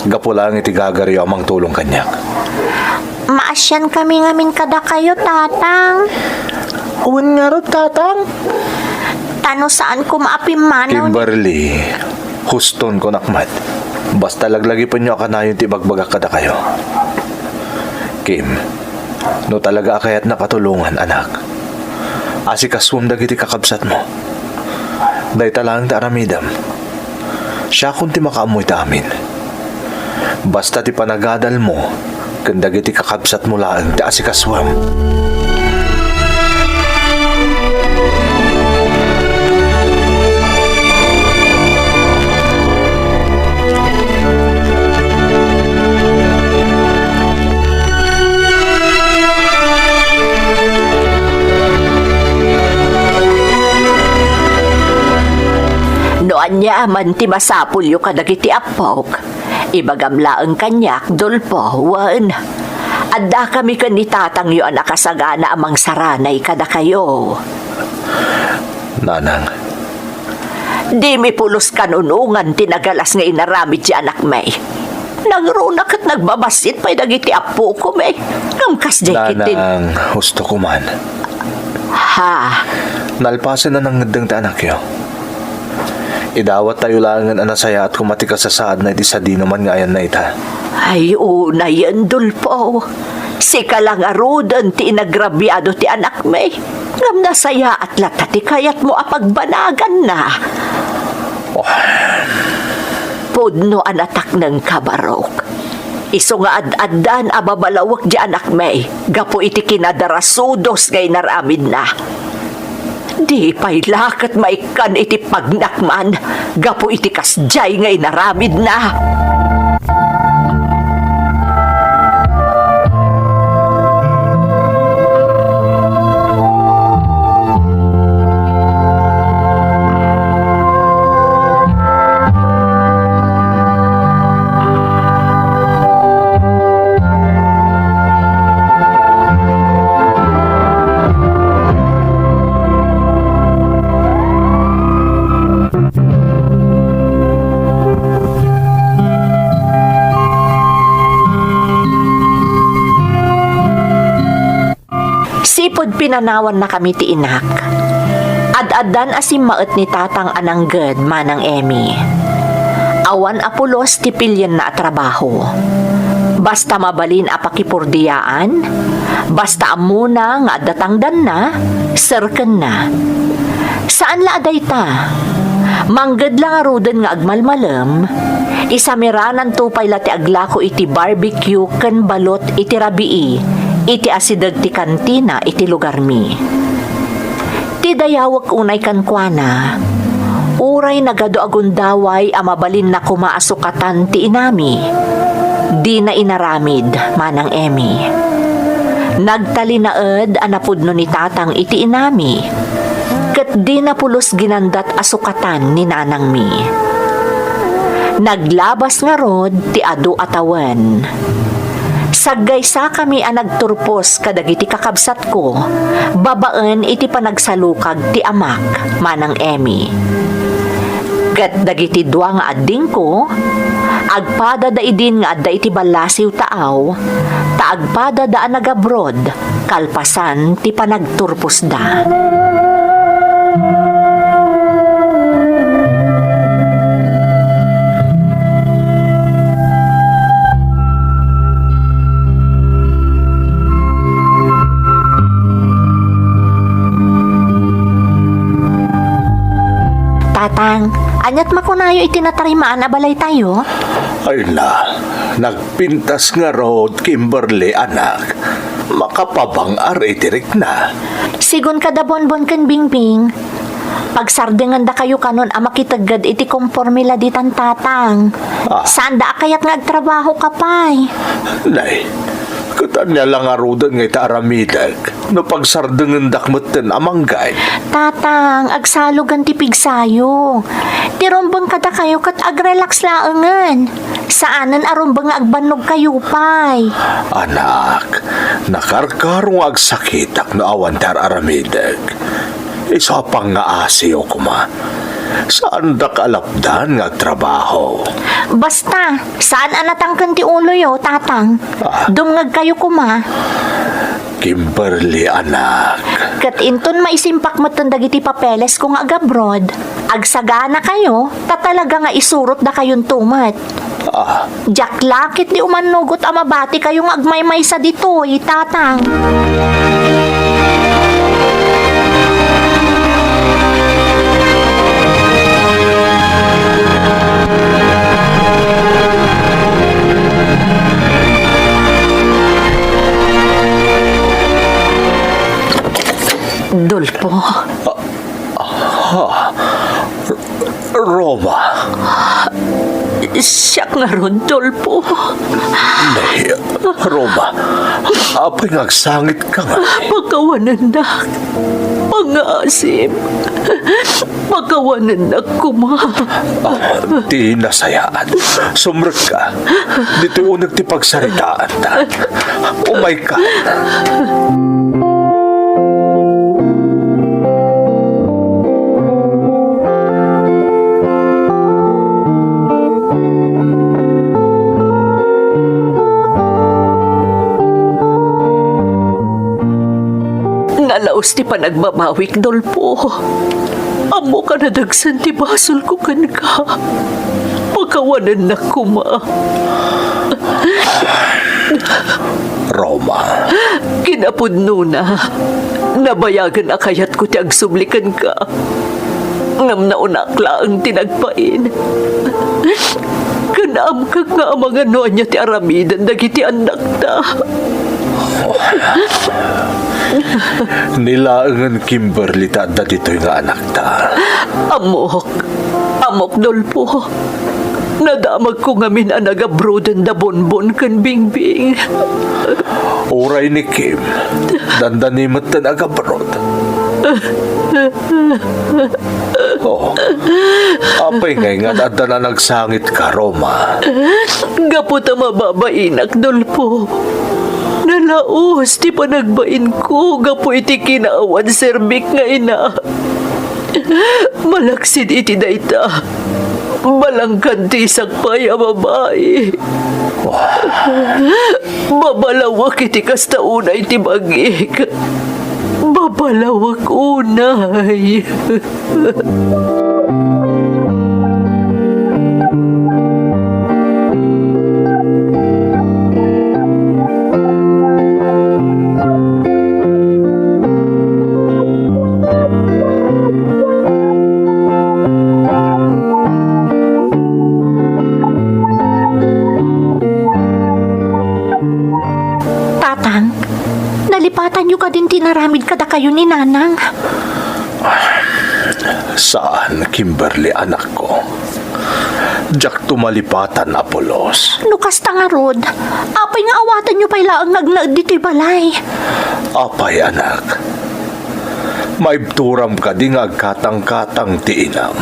Gapu laeng iti gagaryo a mangtulong kaniak. Maasian kami ngamin kadakayo, Tatang. Wen ngarud, Tatang. Ta no saan koma a pimmanaw. Kimberly, huston kunak met. Basta laglagipenyo a kanayon ti ibagbagak kadakayo. Kim, no talaga a kayatnak a tulongan, anak, asikasuem dagiti kakabsatmo. Dayta laeng ti aramidem. Siakon ti makaammo ita amin. Basta ti panagadalmo ken dagiti kakabsatmo laeng ti asikasuem. No ania man ti masapulyo kadagiti appok, ibagam laeng kaniak, Dolfo, wen, addakami ken ni tatangyo a nakasagana a mangsaranay kadakayo. Nanang. Dimi pulos kanunongan ti nagalas nga inaramid ti anakmi. Nangruna ket nagbabassit pay dagiti appokomi. Ngem kasdiay ket ti... Nanang, husto koman. Ha? Nalpasen a nangngeddeng ti anakyo. Idawattayo laengen a nasayaat koma ti kasasaadna iti sadinoman nga ayanna ita. Ay, unayen, Dolfo. Sika la ngaruden ti inagrabiado ti anakmi. Ngem nasayaat latta ti kayatmo a pagbanaganna. Oh. Pudno a nataknengka, Barok. Isu nga ad-addan a babalawek ti anakmi gapu iti kinadarasudos nga inaramidna. Di pay la ket maikkan iti pagnakman gapu iti kasdiay nga inaramidna. Sipud pinanawannakami ti inak, ad-addan a simmaet ni Tatang a nangged, Manang Emmy. Awan a pulos ti pilienna a trabaho. Basta mabalin a pakipurdiyaan, basta ammona nga adda tangdanna, serkenna. Saan la a dayta. Mangged la ngaruden nga agmalmalem, isamirananto pay la ti aglako iti barbecue ken balot iti rabii, iti asideg ti kantina iti lugarmi. Ti dayawek unay kenkuana, uray nagadu a gundaway a mabalinna koma a sukatan ti inami, dina inaramid, Manang Emmy. Nagtalinaed a napudno ni Tatang iti inami, ket dina pulos ginandat a sukatan ni nanangmi. Naglabas ngarud ti adu a tawen. Saggaysakami a nagturpos kadagiti kakabsatko babaen iti panagsalukag ti amak, Manang Emmy. Ket dagiti dua nga addingko, agpadada idin nga adda iti ballasiw taaw, ta agpadada a nagabroad kalpasan ti panagturposda. Tatang, aniat makunayo iti natarimaan a balaytayo? Ay na, nagpintas ngarud, Kimberly, anak. Makapabang-ar iti rikna. Sigun kada Bonbon ken Bingbing, pagsardengandakayo kanon a makitegged iti komporme la ditan, Tatang. Ah. Saanda a kayat nga agtrabahoka pay. Nay, ket ania la ngaruden nga ita aramidek no pagsarengendak metten a manggay? Tatang, agsalugan ti pigsayo. Ti rumbeng kadakayo ket agrelax laengen. Saanen a rumbeng nga agbannogkayo pay. Anak, nakarkaro nga agsakitak no awan ti ar-aramidek. Isu a pangngaasiyo koma. Saandak a lapdan nga agtrabaho. Basta, saan a natangken ti uloyo, Tatang. Ah. Dumngegkayo koma. Kimberly, anak. Ket inton maisimpak metten dagiti papelesko nga agabroad, agsaganakayo, ta talaga nga isurotdakayonto met. Ah. Diak la ketdi umannugot a mabatikayo nga agmaymaysa ditoy, Tatang. Dolfo. Ah, ah, Roma. Siak ngarud, Dolfo. Nay, Roma, apay nga agsangitka nga? Pakawanennak. Pangngaasim. Pakawanennak koma. Ah, ti nasayaat. Sumrekka. Ditoy uneg ti pagsaritaanta. Umayka. Nalaus ti panagbabawik, Dolfo. Ammok a nadagsen ti basolko kenka. Pakawanennak koma. Roma. Kinapudnona, nabayagen a kayatko ti agsubli kenka. Ngem naonak laeng ti nagbain. Ken ammok nga amangan no ania ti aramiden dagiti annakta. Ni laengen, Kimberly, ta adda ditoy nga anakta. Ammok. Ammok, Dolfo. Nadamagko ngamin a nagabroaden da Bonbon ken Bingbing. Uray ni Kim, dandani metten agabroad. Oh, apay ngay nga adda na nagsangitka, Roma? Gapu ta mababainak, Dolfo. Nalaus ti panagbainko gapu iti kinaawan serbik nga ina. Malaksid iti dayta, balangkantisak pay a babai. Babalawek iti kasta unay ti bagik. Balawak unay. Tatang, nalipatanyo kadin ti inaramid kadakayo ni Nanang? Saan, Kimberly, anakko. Diakto malipatan, Apolos. No kasta ngarud, apay nga awatanyo pay laeng nga agnaed ditoy balay? Apay, anak? Maibturam kadi nga agkatangkatang ti inam?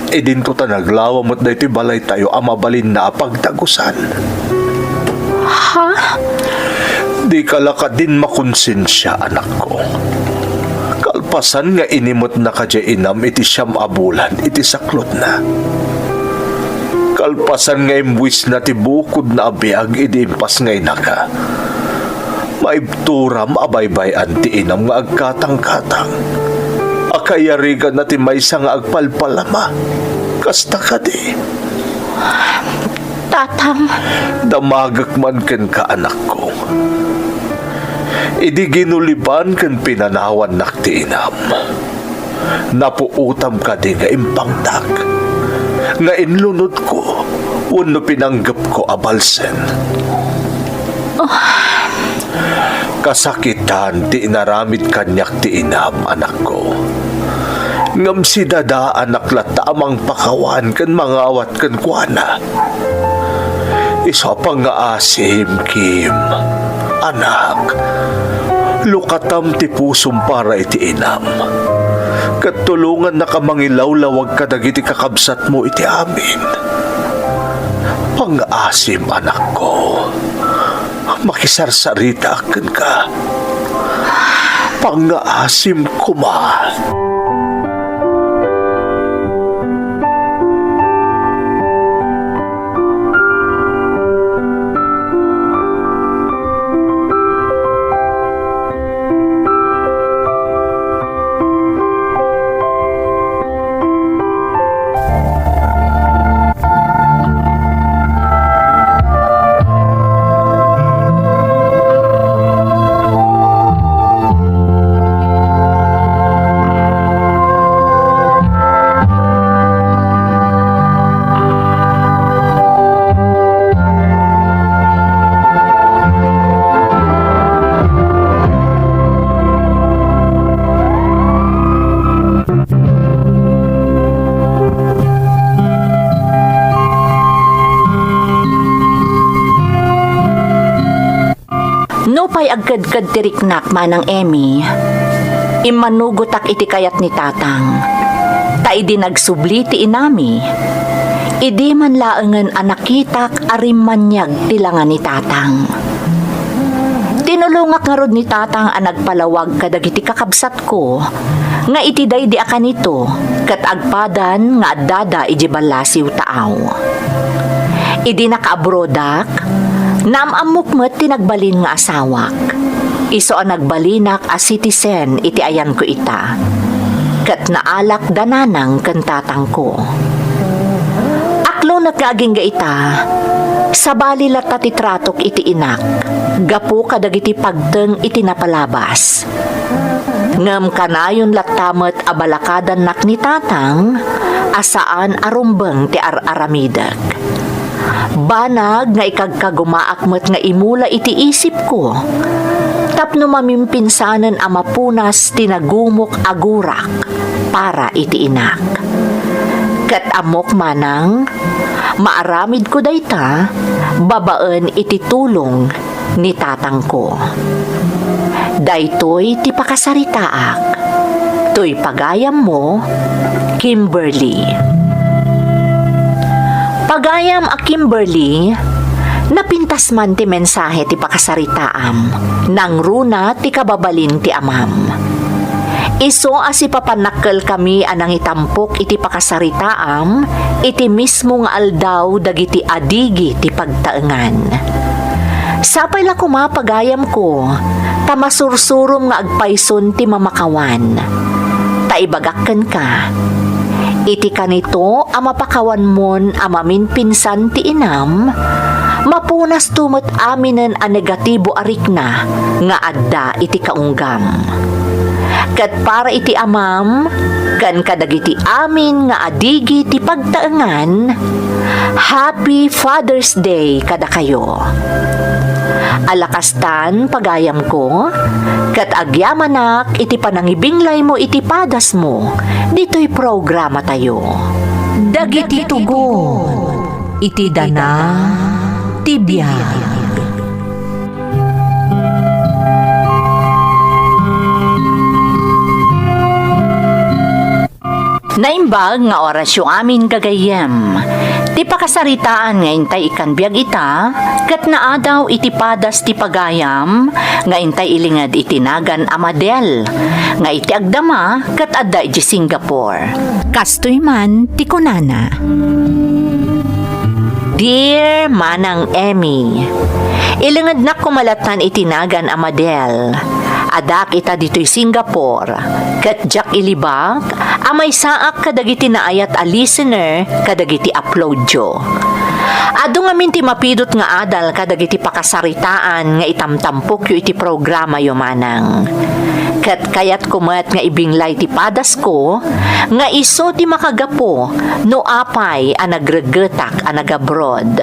Idinto ta naglawa met daytoy balaytayo a mabalinna a pagdagusan. Ha? Dika la kadin makonsensia, anakko. Kalpasan nga inimetna kadiay inam iti siam a bulan iti saklotna. Kalpasan nga imbuisna ti bukodna a biag idi impas nga inaka. Maibturam a baybay-an ti inam nga agkatangkatang a kayariganna ti maysa nga agpalpalama. Kasta kadi. Tatang. Damagek man kenka, anakko. Idi ginuliban ken pinanawannak ti inam, napuotam kadi nga impangtak, nga inlunodko wenno pinanggepko a balsen. Kasakitan ti inaramid kaniak ti inam, anakko. Ngem sidadaanak latta a mangpakawan ken mangawat kenkuana. Isu a pangngaasim, Kim, anak, lukatam ti pusom para iti inam, ket tulongannaka mangilawlawag kadagiti kakabsatmo iti amin. Pangngaasim, anakko. Makisarsaritaak kenka. Pangngaasim koma. Nupay agkedked ti riknak, Manang Emmy, immanugotak iti kayat ni Tatang. Ta idi nagsubli ti inami, idi man laengen a nakitak a rimmaniag ti langa ni Tatang. Tinulongak ngarud ni Tatang a nagpalawag kadagiti kakabsatko nga iti daydi a kanito ket agpadan nga addada idiay ballasiw taaw. Idi nakaabrodak, naam-ammok met ti nagbalin nga asawak. Isu a nagbalinak a citizen iti ayanko ita, ket naalak da nanang ken tatangko. Aklonek nga agingga ita, sabali latta ti tratok iti inak gapu kadagiti pagteng iti napalabas. Ngem kanayon latta met a balakadannak ni Tatang a saan a rumbeng ti ar-aramidek. Banag nga ikagkagumaak met nga imula iti isipko tapno mamimpinsanen a mapunas ti nagumok a gurak para iti inak. Ket ammok manang, maaramidko dayta babaen iti tulong ni tatangko. Daytoy ti pakasaritaak. Toy pagayammo, Kimberly. Pagayam a Kimberly, napintas man ti mensahe ti pakasaritaam. Nangruna ti kababalin ti amam. Isu a sipapannakkelkami a nangitampok iti pakasaritaam iti mismo nga aldaw dagiti adigi ti pagtaengan. Sapay la koma, pagayamko, ta masursurom nga agpayson ti mamakawan. Ta ibagak kenka, iti kanito a mapakawanmon a maminpinsan ti inam, mapunasto met aminen a negatibo a rikna nga adda iti kaunggam. Ket para iti amam, ken kadagiti amin nga adigi ti pagtaengan, Happy Father's Day kadakayo. Alakastan, pagayamko, ket agyamanak iti panangibinglaymo iti padasmo ditoy programatayo. Dagiti tugon iti dana ti biag. Naimbag nga orasyo amin, gagayyem. Ti pakasaritaan nga intay ikkan biag ita, ket naadaw iti padas ti pagayam nga intay ilinged iti nagan a Madel, nga iti agdama ket adda iti Singapore. Kastoy man ti kunana. Dear Manang Emmy, ilingednak koma lattan iti nagan a Madel. Addaak ita ditoy Singapore, ket diak ilibak a maysaak kadagiti naayat a listener kadagiti uploadyo. Adu ngamin ti mapidut nga adal kadagiti pakasaritaan nga itamtampokyo iti programayo, Manang. Ket kayatko met nga ibinglay ti padasko nga isu ti makagapu no apay a nagreggetak a nagabroad.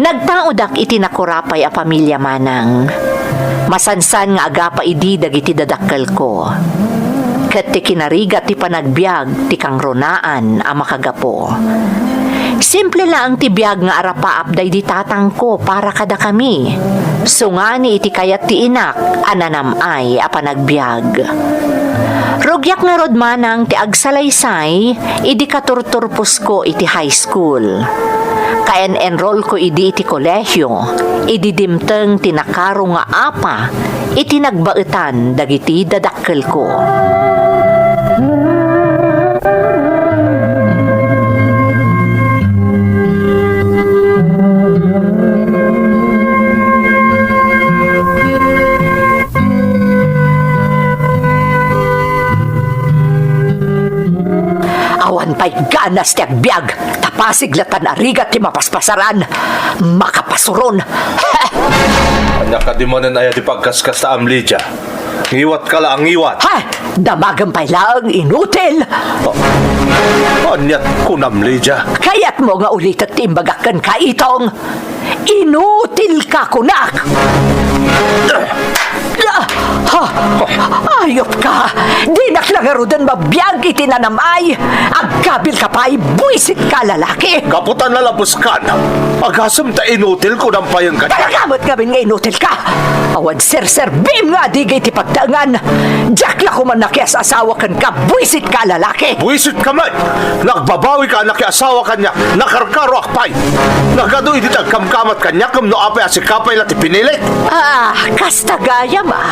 Nagtaodak iti nakurapay a pamilia, Manang. Masansan nga agapa idi dagiti dadakkelko. Ket ti kinarigat ti panagbiag ti kangrunaan a makagapu. Simple laeng ti biag nga arapaap daydi tatangko para kadakami. Sungani iti kayat ti inak a nanam-ay a panagbiag. Rugiak ngarud, Manang, ti agsalaysay idi katurturposko iti high school. Kaen-enrollko idi iti kolehio, idi dimteng ti nakaro nga apa iti nagbaetan dagiti dadakkelko. Awan pay ganas ti agbiag, ta pasig lattan a rigat ti mapaspasaran. Makapasuron. Ania kadi manen aya ti pagkaskasta, Ma'am Lydia? Ngiwatka la a ngiwat. Ha! Damagem pay laeng, inutil! Oh. Aniat kunam, Lydia? Kayatmo nga ulitek ti imbagak kenka, Itong? Inutilka, kunak! Ah! Ha! Ayupka! Dinak la ngaruden mabiag iti nanam-ay! Agkabilka pay, buisitka, lalaki! Gapu ta nalabeskan, agasem ta inutil, kunam payen kaniak. Talaga met ngamin nga inutilka! Awan serserbim nga adigi iti pagtaengan! Diak la koman nakias-asawa kenka, buisitka, lalaki! Buisitka met! Nagbabawika a nakiasawa kaniak, nakarkaroak pay! Nagadu idi ti agkamkamat kaniak, ngem no apay a sika pay la ti pinilik? Ah, kasta gayam a.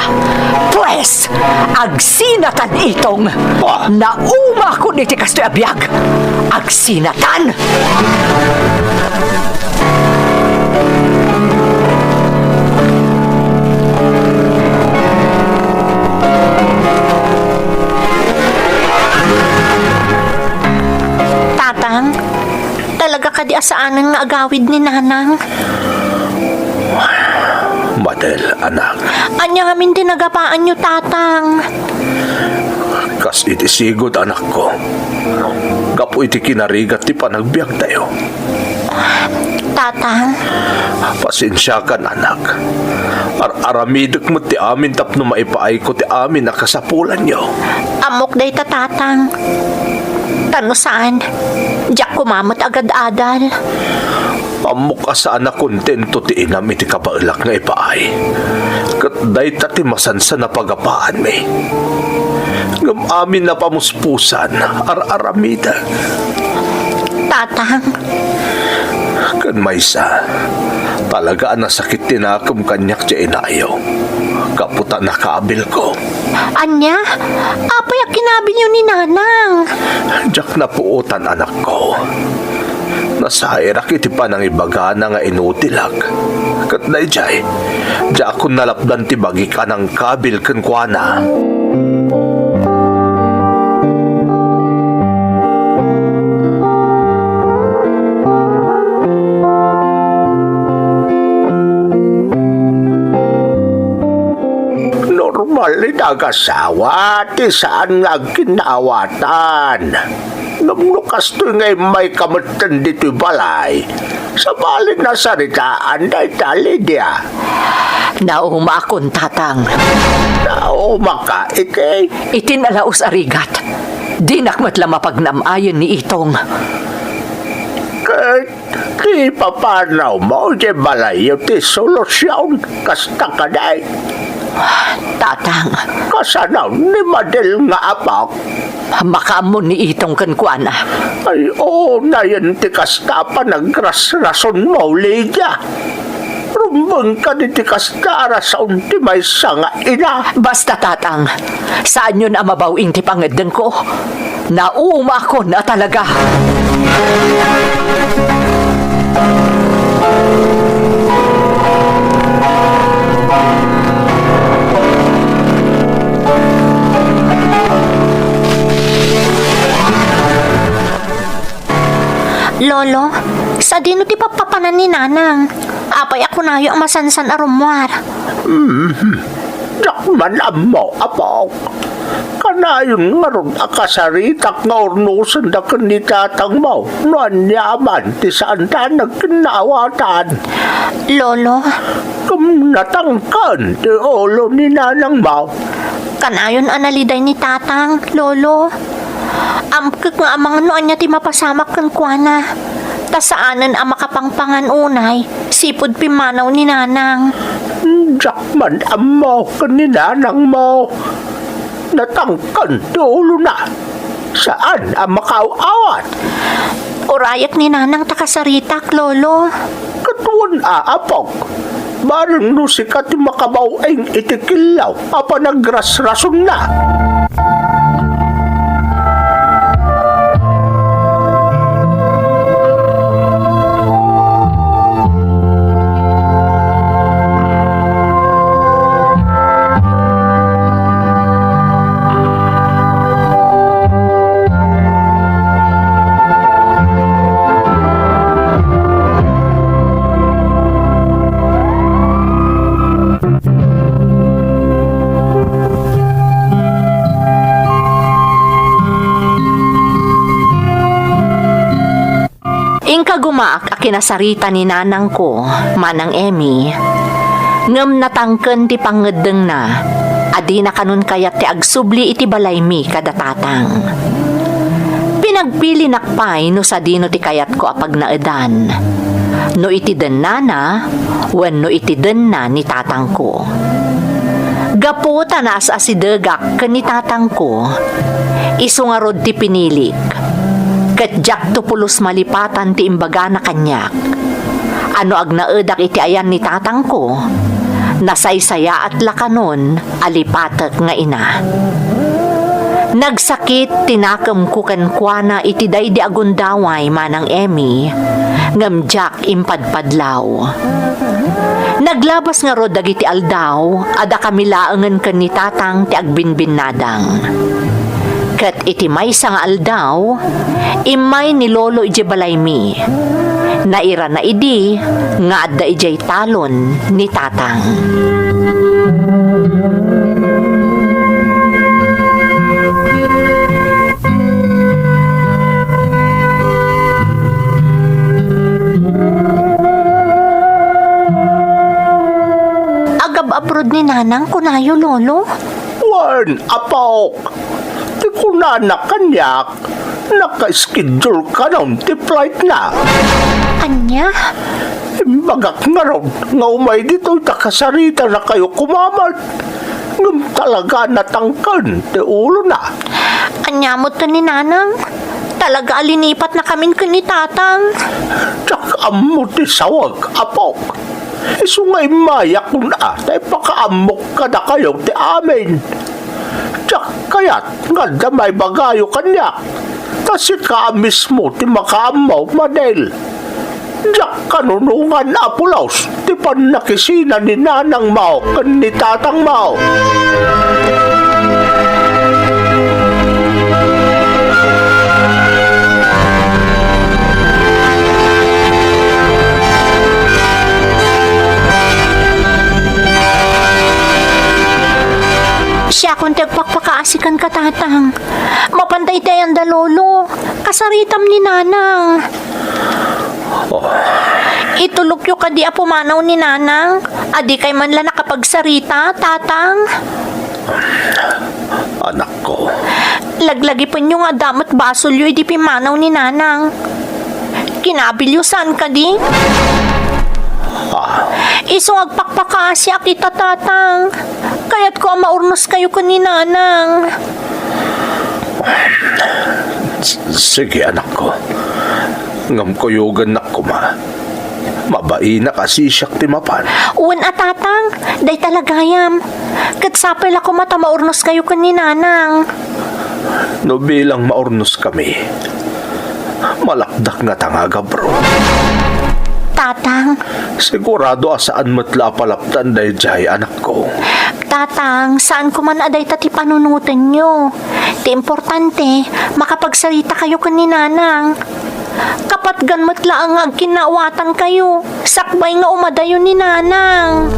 Pues, agsinatan, Itong. Ah. Naumakon iti kastoy a biag. Agsinatan! Tatang, talaga kadi a saanen nga agawid ni Nanang? Madel, anak. Ania ngamin ti nagapaanyo, Tatang? Kas iti sigud, anakko. Gapu iti kinarigat ti panagbiagtayo. Tatang? Pasensiakan, anak. Ar-aramidek met ti amin tapno maipaayko ti amin a kasapulanyo. Ammok dayta, Tatang. Ta no saan, diak koma met agad-adal. Ammok a saan a kontento ti inam iti kabaelak nga ipaay. Ket dayta ti masansan a pagapaanmi. Ngem amin a pamuspusan, ar-aramidek. Tatang. Ken maysa, talaga a nasakit ti nakem kaniak ti inayo. Gapu ta nakabilko. Ania? Apay a kinabilyo ni Nanang? Diak napuotan, anakko. Nasairak iti panangibagana nga inutilak. Ket daydiay, diakon nalapdan ti bagik a nangkabil kenkuana. Normal iti agasawa ti saan nga agkinnaawatan. Ngem no kastoy nga immayka metten ditoy balay, sabali nasaritaan dayta, Lydia. Naumakon, Tatang. Naumaka iti? Iti nalaus a rigat. Dinak met la mapagnam-ayen ni Itong. Ket ti ipapanawmo idiay balayyo ti solusion, kasta kadi? Tatang. Kasano ni Madel nga apok? Makaammo ni Itong kenkuana. Ay, unayen ti kasta a panagrasrasonmo, Lydia. Rumbeng kadi ti kasta a rason ti maysa nga ina? Basta, Tatang. Saanyon a mabaw-ing ti pangeddengko. Naumakon a talaga. Lolo, sadino ti pappapanan ni Nanang? Apay a kunayo a masansan a rummuar? Diak man ammo, apok. Kanayon ngarud a kasaritak nga urnosenda ken ni tatangmo no ania man ti saanda a nagkinnaawatan. Lolo. Ngem natangken ti ulo ni nanangmo. Kanayon a naliday ni tatang, lolo. Amkek nga amangan no ania ti mapasamak kenkuana. Ta saanen a makapangpangan unay, sipud pimmanaw ni nanang. Diak man ammo ken ni nanangmo. Natangken ti ulona. Saan a makaaw-awat. Urayek ni nanang ta kasaritak, lolo. Ket wen a, apok. Bareng no sika ti makabaw-ing iti kellaw a panagrasrasonna. Inka gumaak a kinasarita ni nanangko, Manang Emmy, ngem natangken ti pangngeddengna a dina kanon kayat ti agsubli iti balaymi kada tatang. Pinagpilinak pay no sadino ti kayatko a pagnaedan, no iti dennana wenno iti denna ni tatangko. Gapu ta naas-asidegak ken ni tatangko, isu ngarud ti pinilik, ket diakto pulos malipatan ti imbagana kaniak a no agnaedak iti ayan ni tatangko, nasaysayaat la kanon a lipatek nga ina. Nagsakit ti nakemko kenkuana iti daydi a gundaway, Manang Emmy, ngem diak impadpadlaw. Naglabas ngarud dagiti aldaw a dakami laengen ken ni tatang ti agbinbinnadang. Ket iti maysa nga aldaw, immay ni Lolo idiay balaymi. Nairana idi nga adda idiay talon ni tatang. Agab-abrod ni nanang, kunayo, lolo? Wen, apok. Ti kunana kaniak, naka-schedule kanon ti flight na. Ania? Imbagak ngarud nga umay ditoy ta kasaritanakayo koma met. Ngem talaga natangken ti ulona. Ania met ni nanang? Talaga a linipatnakamin ken ni tatang. Diak ammo ti sawag, apok. Isu nga immayak kuna ta ipakaammok kadakayo ti amin. Diak kayat nga adda maibagayo kaniak, ta sika a mismo ti makaammo, Madel. Diak kanunongan a pulos ti pannakisina ni nanangmo ken ni tatangmo. Siakon ti agpakpakaasi kenka, Tatang. Mapan dayta ayan da, Lolo. Kasaritam ni Nanang. Oh. Itulokyo kadi a pumanaw ni Nanang? A dikay man la nakapagsarita, Tatang? Anakko. Laglagipenyo nga adda met basolyo idi pimmanaw ni Nanang. Kinabilyo, saan kadi? Ah. Isu nga agpakpakaasiak ita, Tatang. Kayatko a maurnoskayo ken ni Nanang. S-, sige, anakko. Ngem kuyogennak koma. Mabainak a sisiak ti mapan. Wen a, Tatang, dayta la gayam. Ket sapay la koma ta maurnoskayo ken ni Nanang. No bilang maurnoskami, malakdak ngata nga agabro. Tatang. Sigurado a saan met la a palaptan daydiay, anakko. Tatang, saan koman a dayta ti panunotenyo. Ti importante, makapagsaritakayo ken ni Nanang. Kapatgan met laeng nga agkinnawatankayo, sakbay nga umadayo ni Nanang.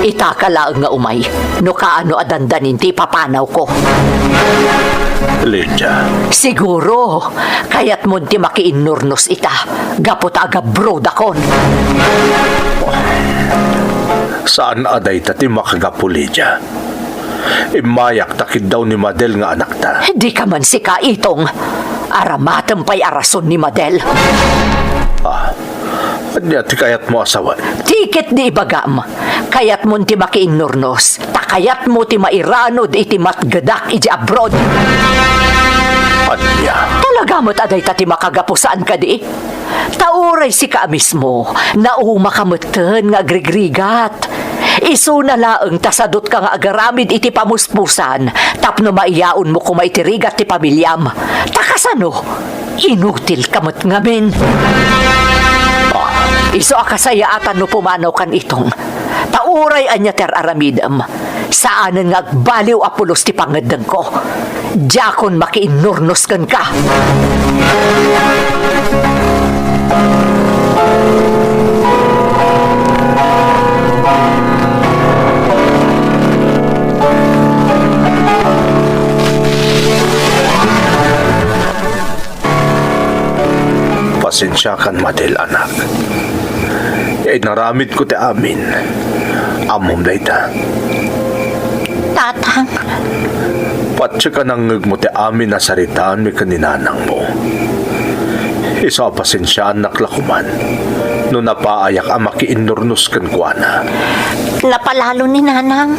Itaka laeng nga umay, no kaano a dandanin ti ipapanawko. Lydia. Siguro, kayatmon ti makiinnurnos ita, gapu ta agabrodakon. Saan a dayta ti makagapu, Lydia. Immayak ta kiddaw ni Madel nga anakta. Dika man sika, Itong. Aramatem pay a rason ni Madel. Ah, ania ti kayatmo a sawen? Ti ket di ibagam. Kayatmon ti makiinnurnos. Ta kayatmo ti mairanud iti matgedak iti abroad. Ania? Talaga met a dayta ti makagapu, saan kadi? Ta uray sika a mismo, naumaka metten nga agrigrigat. Isuna laeng ta sadutka nga agaramid iti pamuspusan tapno maiyaonmo koma iti rigat ti pamiliam. Ta kasano? Inutilka met ngamin. Isu a kasayaatan no pumanawkan, Itong. Ta uray ania ti ar-aramidem, saanen nga agbaliw a pulos ti pangngeddengko. Diakon makiinnurnos kenka. Pasensiakan, Madel, anak. Inaramidko ti amin. Ammom dayta. Tatang. Patiekan a nangngegmo ti amin a saritaanmi ken ni nanangmo. Isu a pasensiaannak la koman no napaayak a makiinnurnos kenkuana. Napalalo ni Nanang.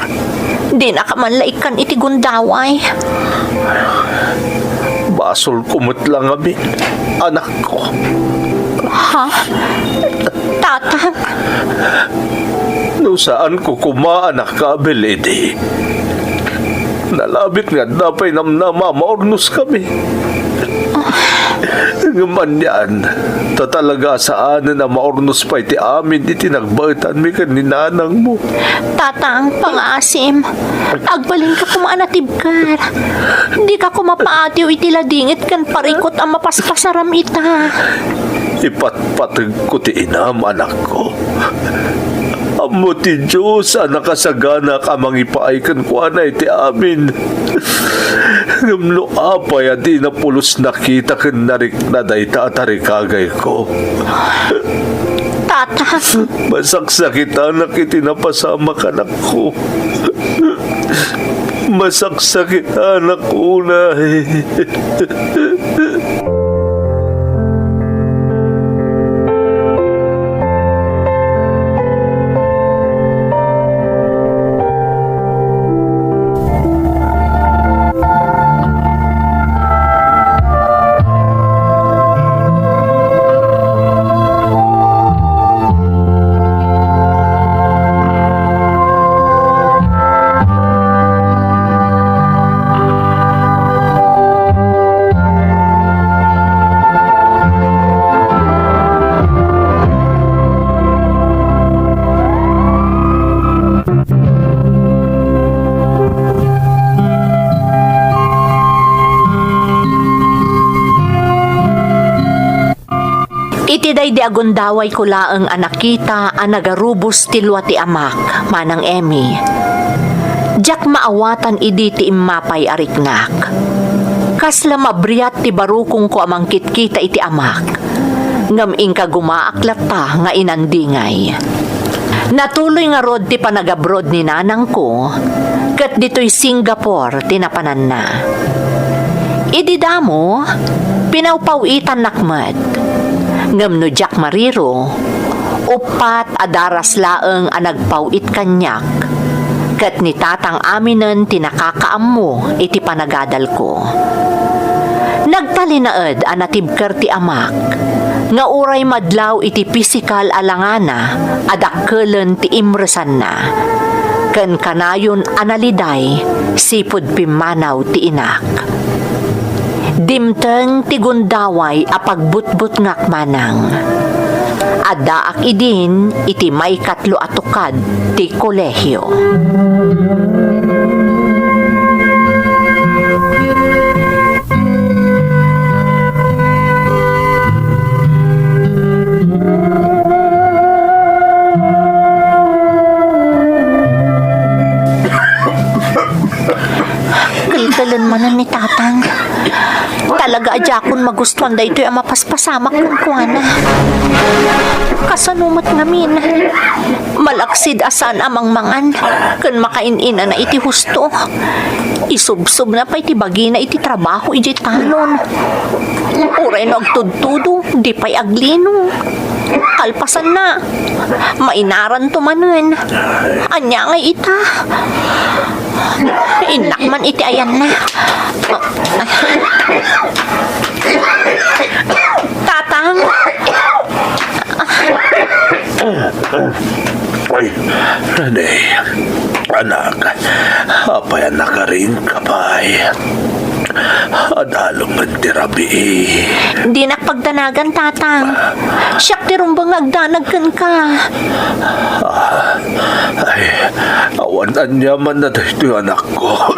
Dinaka man la ikkan iti gundaway. Basolko met la ngamin, anakko. Ha? Tatang? No saanko koma a nakabil idi, nalabit nga adda pay namnama a maurnoskami. Ngem anian, ta talaga a saanen a maurnos pay ti amin iti nagbaetanmi ken ni nanangmo. Tatang, pangaasim. Agbalinka koma a natibker. Dika koma paatiw iti ladingit ken parikut a mapaspasaram ita. Ipatpategko ti inam, anakko. Ammo ti Dios a nakasaganak a mangipaay kenkuana iti amin. Ngem no apay a dina pulos nakita ken narikna dayta a tarikagayko? Tata. Masaksakitanak iti napasamak, anakko. Masaksakitanak unay. Daydi agundawayko laeng a nakita a nagarubos ti lua ti amak, Manang Emmy. Diak maawatan idi ti immapay a riknak. Kasla mabriat ti barukongko a mangkitkita iti amak, ngem inkagumaak latta nga inandingay. Natuloy ngarud ti panagabroad ni nanangko, ket ditoy Singapore ti napananna. Idi damo, pinawpaw-itannak met. Ngem no diak mariro, uppat a daras laeng a nagpaw-it kaniak, ket ni tatang aminen ti nakakaammo iti panagadalko. Nagtalinaed a natibker ti amak, nga uray madlaw iti pisikal a langana a dakkelen ti imresanna, ken kanayon a naliday sipud pimmanaw ti inak. Dimteng ti gundaway a pagbutbutngak manang. Addaak idin iti maikatlo a tukad ti kolehio. Kelkelen manen ni Tatang. Talaga a diakon magustuan daytoy a mapaspasamak kenkuana. Kasano met ngamin? Malaksid a saan a mangmangan ken makain-inana iti husto. Isubsobna pay ti bagina iti trabaho idiay talon. Uray no agtudtudo, di pay aglino. Kalpasanna, mainaranto manen. Ania ngay ita? Innak man iti ayanna. Tatang! Ay, Rene, anak, apay a nakaringka pay? Adalem ti rabii. Dinak pagdanagan, Tatang. Siak ti rumbeng nga agdanag kenka. Ah, ay, awan aniamanna daytoy, anakko.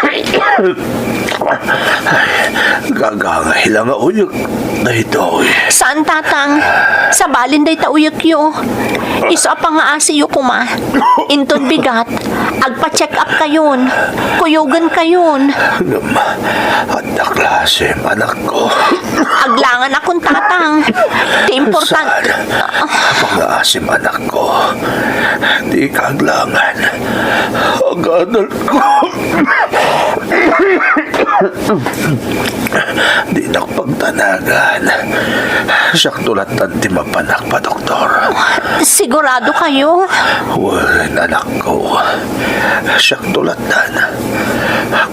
Ay, gagangay la nga uyek daytoy. Saan, Tatang. Sabalin dayta uyekyo. Isu a pangaasiyo koma. Inton bigat, agpa-check up kayon. Kuyogen kayon. Ngem, adda klasem, anakko. Aglanganakon, Tatang. Ti important- Saan? Pangaasim, anakko. Dika aglangan. Agadalko. Dinak pagdanagan. Siakto lattan ti mapanak padoktor. Sigurado kayo? Wen, anakko. Siakto lattan.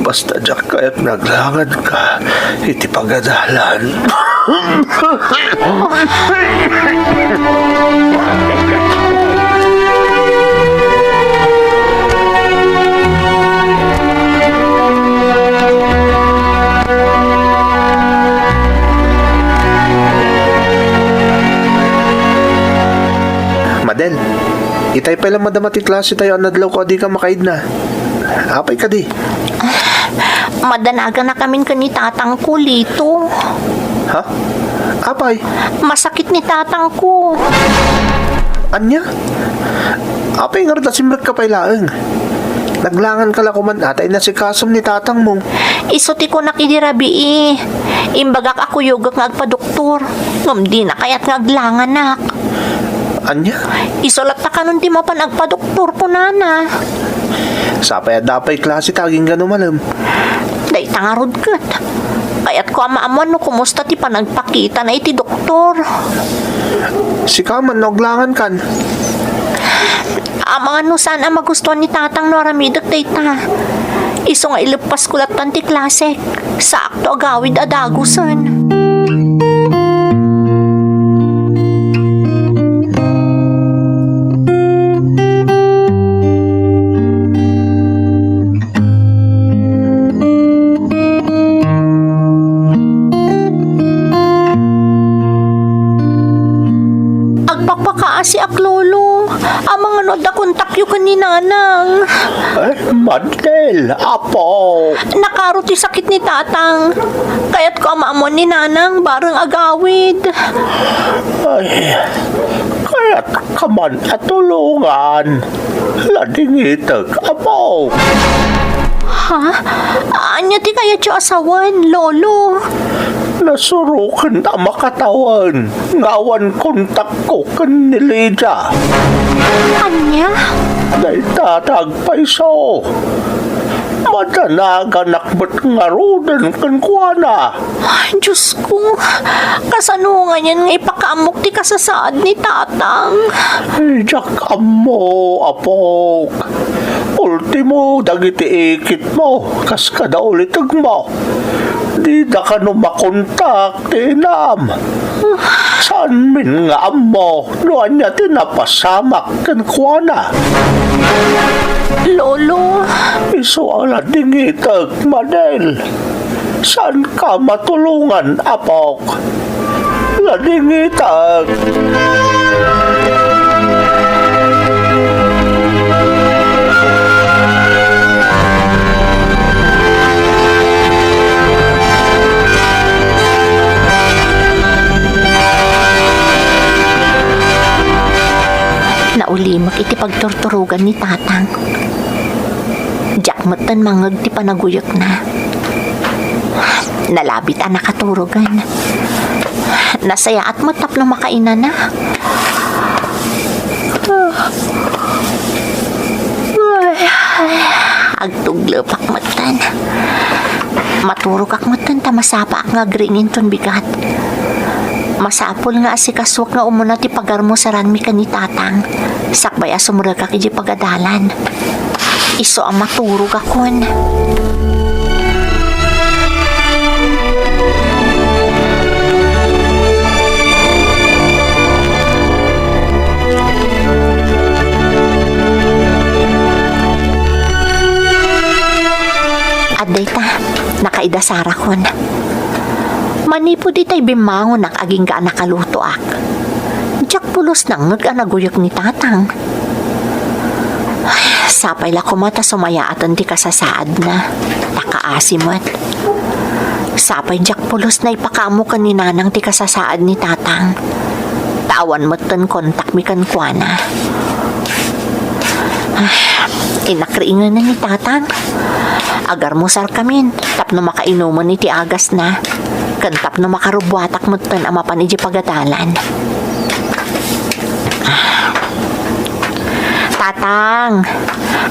Basta diak kayat nga aglanganka iti pagadalan. Madel, itay pay la madama ti klasetayo a nadlaw ko a dika makaidna. Apay kadi? Madanaganakamin ken ni tatangko, Lito. Ha? Apay? Masakit ni tatangko. Ania? Apay ngarud a simrekka pay laeng? Naglanganka la koman a ta inasikasom ni tatangmo. Isu ti kunak idi rabii. Imbagak a kuyogek nga agpadoktor. Ngem dina kayat nga aglanganak. Ania? Isu latta kanon ti mapan agpadoktor, kunana. Sapay a dapay klase ta agingga no malem. Dayta ngarud ket. Kayatko a maammuan no kumusta ti panagpakitana iti doktor. Sika man no aglangankan. Amangan no saan a magustuan ni tatang no aramidek dayta. Isu nga ileppasko lattan ti klasek. Saakto agawid a dagusen. Agpakpakaasi Lolo. Amangan no adda kontakyo ken ni Nanang. Ay, Madel, apo. Nakaro ti sakit ni Tatang. Kayatko a maammuan ni Nanang bareng agawid. Ay, kayat ka man a tulongan. Ladingitek, apo. Ha? Ania ti kayatyo a sawen, Lolo? Nasuroken a makatawen nga awan kontakko ken ni Lydia. Ania? Dayta ti agpayso. Madanaganak met ngaruden kenkuana. Ay, Diosko, kasano nganyan nga ipakaammok ti kasasaad ni Tatang? Ay, diak ammo, apok. Ultimo, dagiti ikitmo, kas kada ulitegmo. Dida kano makontak ti inam. Saanmin nga ammo no ania ti napasamak kenkuana. Lolo. Isu a ladingitek, Madel. Saanka matulongan, apok. Ladingitek. Naulimek iti pagturturogan ni Tatang. Diak metten mangngeg ti panaguyekna. Nalabit a nakaturogen. Nasayaat met tapno makainana. Agtuglepak metten. Maturogak metten ta masapaak nga agriing inton bigat. Masapul nga asikasuak nga umuna ti pagarmusaranmi ken ni Tatang, sakbay a sumrekak idiay pagadalan. Isu a maturogakon. Adda ita, nakaidasarakon. Manipud itay bimmangonak agingga a nakalutoak, diak pulos nangngeg a naguyek ni Tatang. Ay, sapay la koma ta sumayaaten ti kasasaadna, ta kaasi met. Sapay diak pulos naipakaammo ken ni Nanang ti kasasaad ni Tatang, ta awan metten kontakmi kenkuana. Ah, inakriingenen ni Tatang. Agarmusarkamin tapno makainumen iti agasna, ken tapno makarubbuatak metten a mapan idiay pagadalan. Tatang,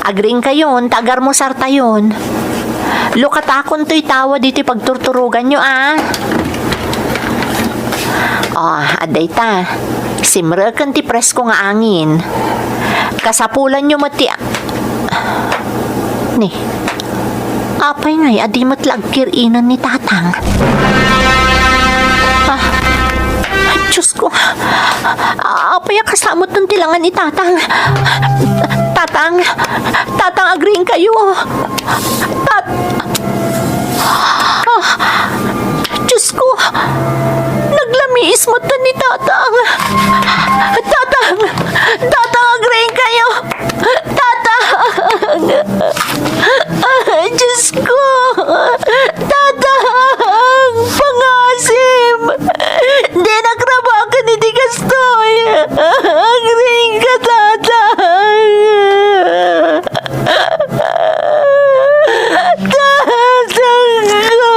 agriingkayon ta agarmusartayon. Lukatakon toy tawa ditoy pagturturoganyo, a. O, adda ita. Simreken ti presko nga angin. Kasapulanyo met ti a-, ni. Apay ngay a di met la agkir-inen ni Tatang? Ah, Diosko, apay a kasta met ti lengan ni Tatang? Tatang, Tatang, agriingkayo. Tat-, ah, Diosko, naglamiis met ni Tatang. Tatang, Tatang, agriingkayo. Tatang! Ay, Diosko! Tatang! Pangasim! Dinak rabaken iti kastoy! Agriingka, Tatang! Tatangko!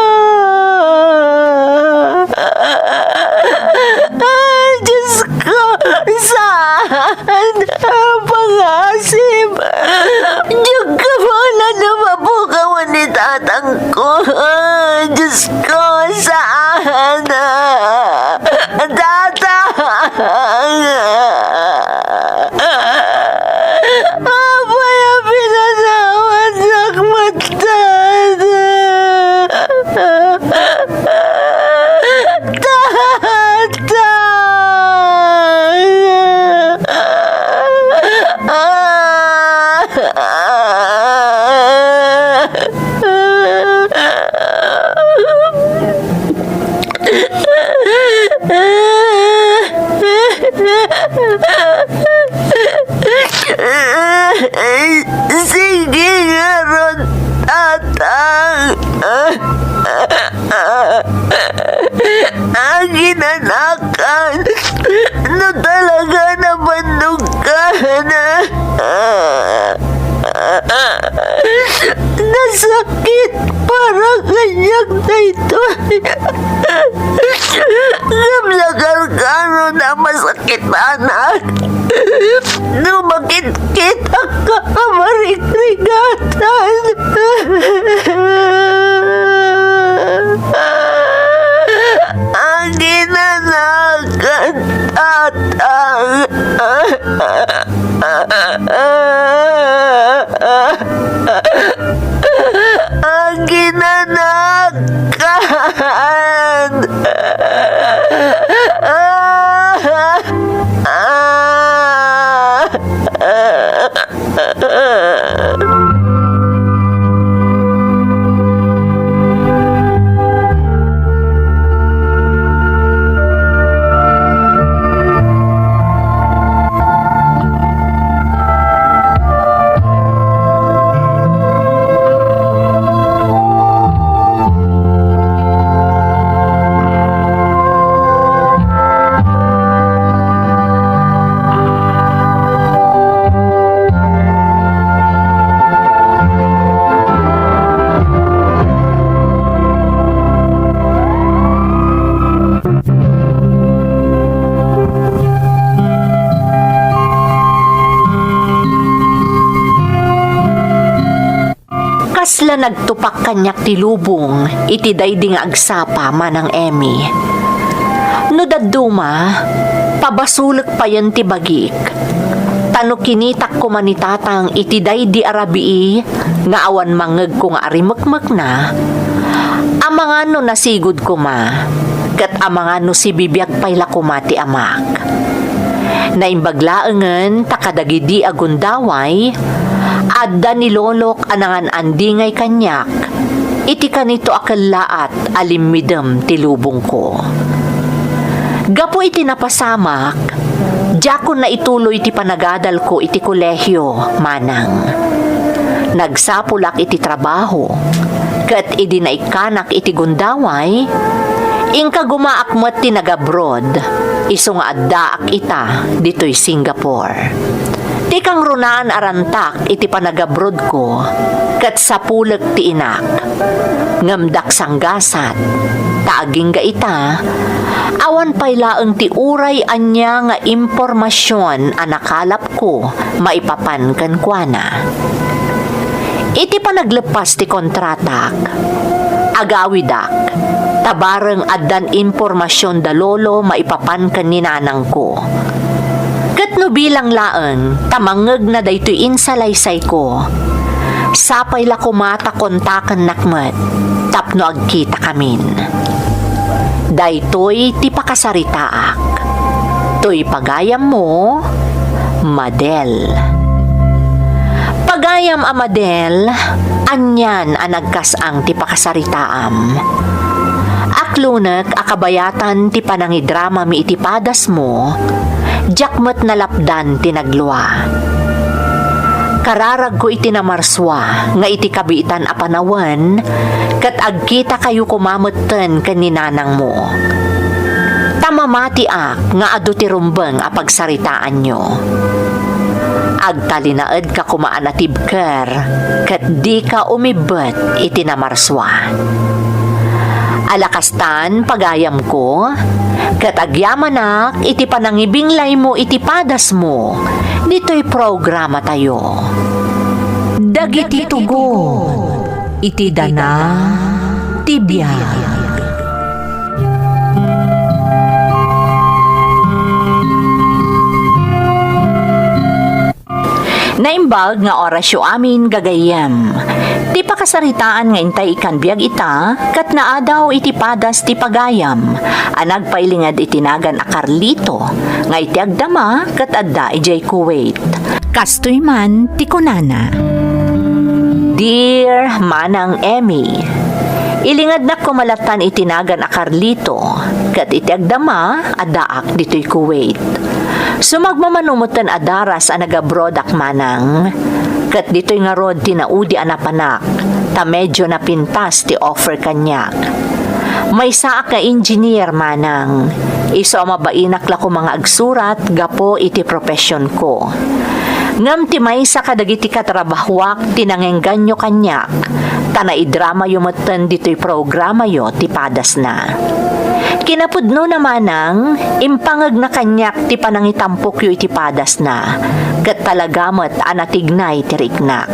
Ay, Diosko! Sa- Nasakit para kaniak daytoy. Ngem nagargaro na masakitanak. No makitkitak ka a marikrigatan. Aginanakan, Tatang. Aginanakan. Kasla nagtupak kaniak ti lubong iti daydi nga agsapa, Manang Emmy. No dadduma, pabasolek payen ti bagik, ta no kinitak koma ni Tatang iti daydi a rabii nga awan mangngegko nga arimekmekna, amangan no nasigud koma, ket amangan no sibibiag pay la koma ti amak. Naimbag laengen ta kadagidi a gundaway, adda ni lolok a nangan-andingay kaniak iti kanito a kellaat a limmidem ti lubongko. Gapu iti napasamak, diakon naituloy ti panagadalko iti kolehio, Manang. Nagsapulak iti trabaho, ket idi naikkanak iti gundaway, inkagumaak met ti nagabroad, isu nga addaak ita ditoy Singapore. Ti kangrunaan a rantak iti panagabrodko, ket sapulek ti inak. Ngem daksanggasat, ta agingga ita, awan pay laeng ti uray ania nga impormasion a nakalapko maipapan kenkuana. Iti panagleppas ti kontratak, agawidak, ta bareng addan impormasion da lolo maipapan ken ni nanangko. Ket no bilang laeng ta mangngegna daytoy insalaysayko, sapay la koma ta kontakennak met tapno agkitakamin. Daytoy ti pakasaritaak. Toy pagayammo, Madel. Pagayam a Madel, anian a nagkas-ang ti pakasaritaam. Aklonek a kabayatan ti panangidramami iti padasmo, diak met nalapdan ti naglua. Kararagko iti namarsua nga iti kabiitan a panawen, ket agkitakayo koma metten ken ni nanangmo. Ta mamatiak nga adu ti rumbeng a pagsaritaanyo. Agtalinaedka koma a natibker, ket dika umibbet iti namarsua. Ala kastan, pagayamko, ket agyamanak iti panangibinglaymo iti padasmo ditoy programatayo. Dagiti tugot iti dana ti biag. Naimbag nga orasyo amin, gagayyem. Ti pakasaritaan nga intay ikan biag ita, ket naadaw iti padas ti pagayam a nagpailinged iti nagan a Carlito, nga iti agdama ket adda idiay Kuwait. Kastoy man ti kunana, Dear Manang Emmy, ilingednak koma lattan iti nagan a Carlito, ket iti agdama, addaak ditoy Kuwait. Sumagmamano metten a daras a nagabroadak, Manang, ket ditoy ngarud ti naudi a napanak, ta medio napintas ti offer kaniak. Maysaak nga engineer, Manang, isu a mabainak la koma nga agsurat gapu iti professionko. Ngem ti maysa kadagiti katrabahoak ti nangengganyo kaniak, ta naidramayo metten ditoy programayo ti padasna. Kinapudnona manang, impangegna kaniak ti panangitampokyo iti padasna, ket talaga met a natignay ti riknak.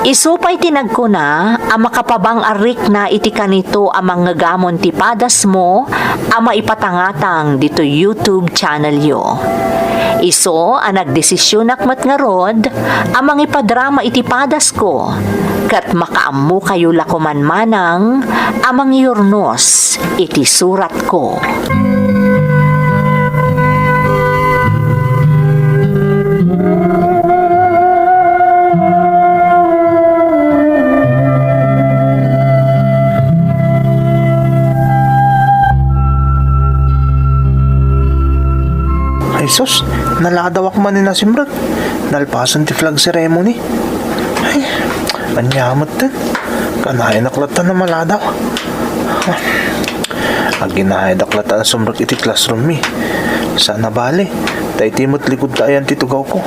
Isu pay ti nagkuna a makapabang-arrikna iti kanito a mangngegamon ti padasmo a maipatangatang ditoy YouTube channelyo. Isu a nagdesisionak met ngarud a mangipadrama iti padasko, ket makaammokayo la koman manang a mangyurnos iti suratko. Ay sus, naladawak man ni nasimrek. Nalpasen ti flag ceremony. Ay, ania met ten. Kanayanak latta a maladaw. Aginayadak latta a sumrek iti classroom mi. Saan a bale, ta iti met likod ta ayan ti tugawko.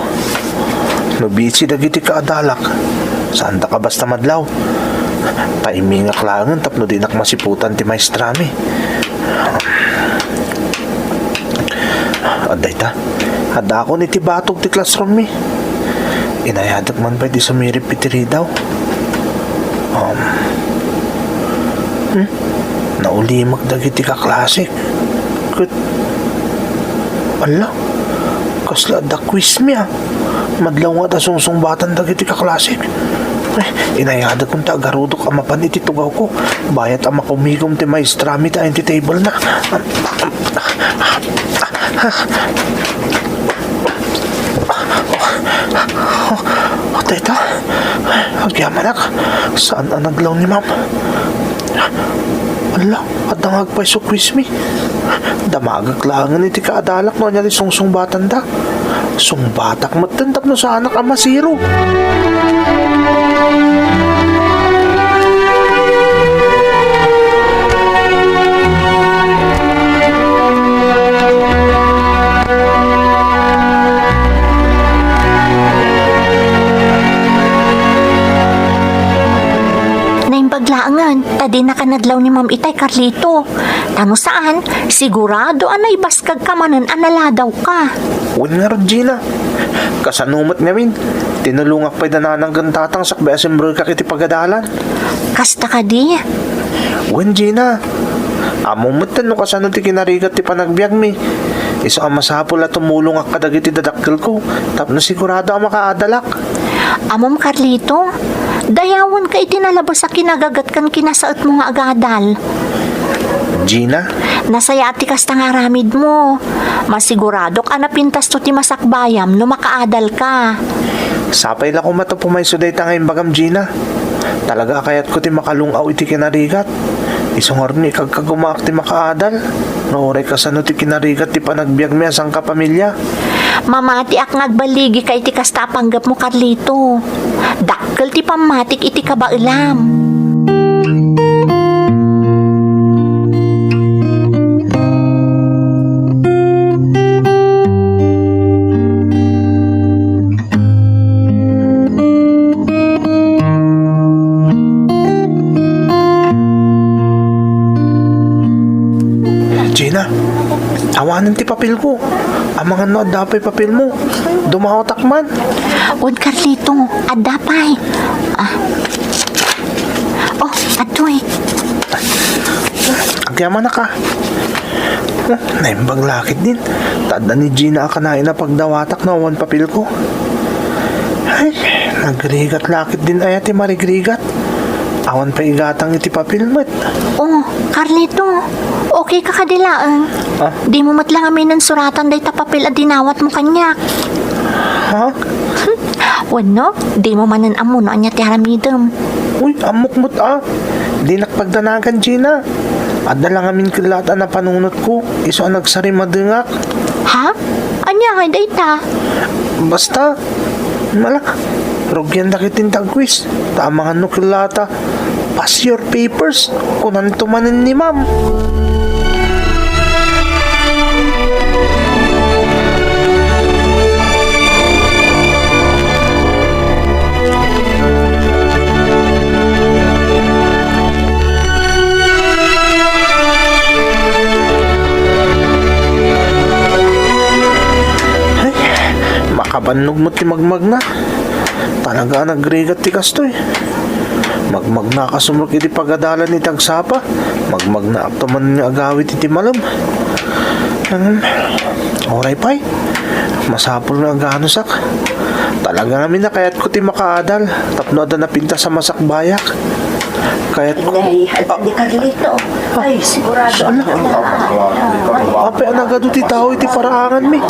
No busy dagiti kaadalak, saandak a basta madlaw. Taimingak laengen tapno dinak masiputan ti maestrami. Adda ita, addaakon iti batog ti classroom mi. Inayadek man pay ti sumirip iti ridaw. Um, hmm? Naulimek dagiti kaklasek. Ket, ala, kasla adda quiz mi, ah. Madlaw nga ta sungsungbatan dagiti kaklasek. Ay, inayadek unta agarudok a mapan iti tugawko. Bayat a makumigom ti maestrami ta ayan ti table-na. Dayta, agyamanak. Saan a naglaw ni Ma'am? Ala, adda nga agpayso quiz mi. Damagek laengen iti kaadalak no ania ti sungsungbatanda. Sungbatak metten tapno saanak a masiro. Naimbag laengen, ta dinaka naglaw ni Ma'am itay, Carlito. Ta no saan, sigurado a naibaskagka manen a naladawka. Wen ngarud, Gina. Kasano met ngamin? Tinulongak pay da nanang ken tatang sakbay a simrekak iti pagadalan. Kasta kadi? Wen, Gina. Ammom met no kasano ti kinarigat ti panagbiagmi. Isu a masapul a tumulongak kadagiti dadakkelko tapno sigurado a makaadalak. Ammom, Carlito, dayawenka iti nalabes a kinagaget ken kinasaetmo nga agadal. Gina? Nasayaat ti kasta nga aramidmo. Masiguradok a napintasto ti masakbayam no makaadalka. Sapay la koma ta pumayso dayta nga imbagam, Gina. Talaga a kayatko ti makalung-aw iti kinarigat. Isu ngarud nga ikagkagumaak ti makaadal. No uray kasano ti kinarigat ti panagbiagmi a sangkapamilya. Mamatiak nga agbaligika iti kasta a panggepmo, Carlito. Dakkel ti pammatik iti kabaelam. Gina, awanen ti papelko. Amangan no adda pay papelmo. Dumawatak man. Wen, Carlito, adda pay. Ah. Oh, adtoy. Agyamanak a. Oh, naimbag la ketdin. Ta adda ni Gina a kanayon a pagdawatak no awan papelko. Ay, nagrigat la ketdin aya ti marigrigat. Awan pay igatang iti papel met. Oh, Carlito, okay ka kadi laeng? Ah? Dimo met la ngaminen suratan dayta papel a dinawatmo kaniak. Ha? Wenno, dimo manen ammo no ania ti aramidem. Uy, ammok met a. Dinak pagdanagan, Gina. Adda la ngamin kellaat a napanunotko, isu a nagsarimmadengak. Ha? Ania ngay dayta? Basta, mala, rugian dagiti nagquiz. Ta amangan no kellaat a, "Pass your papers," kunanto manen ni Ma'am. Kabannog met ti magmagna. Talaga a nagrigat ti kastoy. Magmagna ka sumrek iti pagadalan iti agsapa. Magmagna ka man nga agawid iti malem. Hmm. Uray pay. Masapul nga aganusak. Talaga ngamin a kayatko ti makaadal tapno adda napintas a masakbayak. Kayatko. Inay, adda ni Carlito. Ay, sigurado. Saan? Apay a nagadu ti tao iti paraanganmi?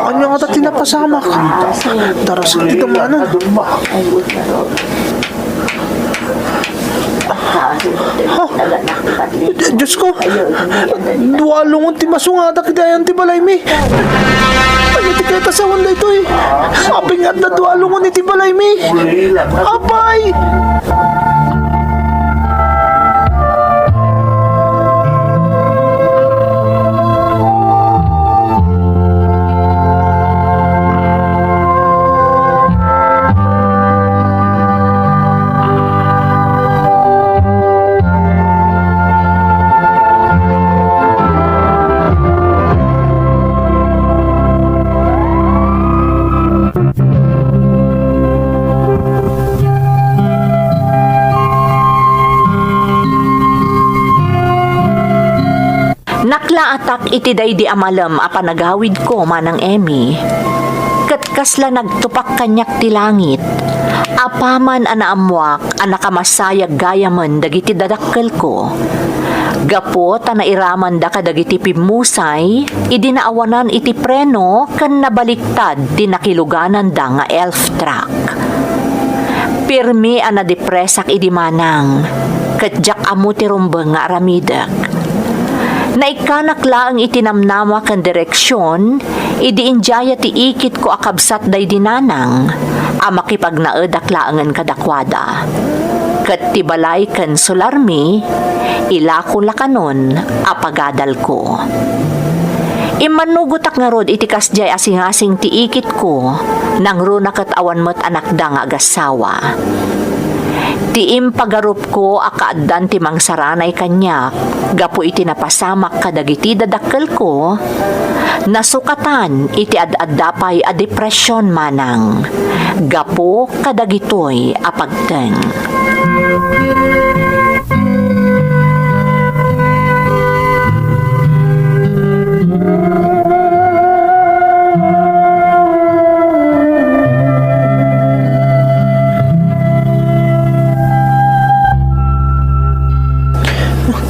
Ania ngata ti napasamak? Darasek ti kamanan. Ha? Diyos ko, dua lungon ti masungadak iti ayan ti balaymi. Ania ti kayat a sawen daytoy? Apay nga adda dua lungon iti balaymi? Apay! Naklaatak iti daydi a malem a panagawidko, Manang Emmy, ket kasla nagtupak kaniak ti langit, apaman a naammuak a nakamasayag gayamen dagiti dadakkelko. Gapu ta nairamanda kadagiti pimmusay idi naawanan iti preno ken nabaliktad ti nakilugananda nga elf truck. Pirmi a nadepresak idi manang, ket diak ammo ti rumbeng nga aramidek. Naikkanak laeng iti namnama ken direksion idi indiaya ti ikitko a kabsat daydi nanang a makipagnaedak laengen kadakuada. Ket ti balay ken solarmi, ilako la kanon a pagadalko. Immannugotak ngarud iti kasdiay a singasing ti ikitko, nangruna ket awan met a nakda nga agassawa. Ti impagarupko a kaaddan ti mangsaranay kaniak gapu iti napasamak kadagiti dadakkelko, nasukatan iti ad-adda pay a depresion manang gapu kadagitoy a pagteng.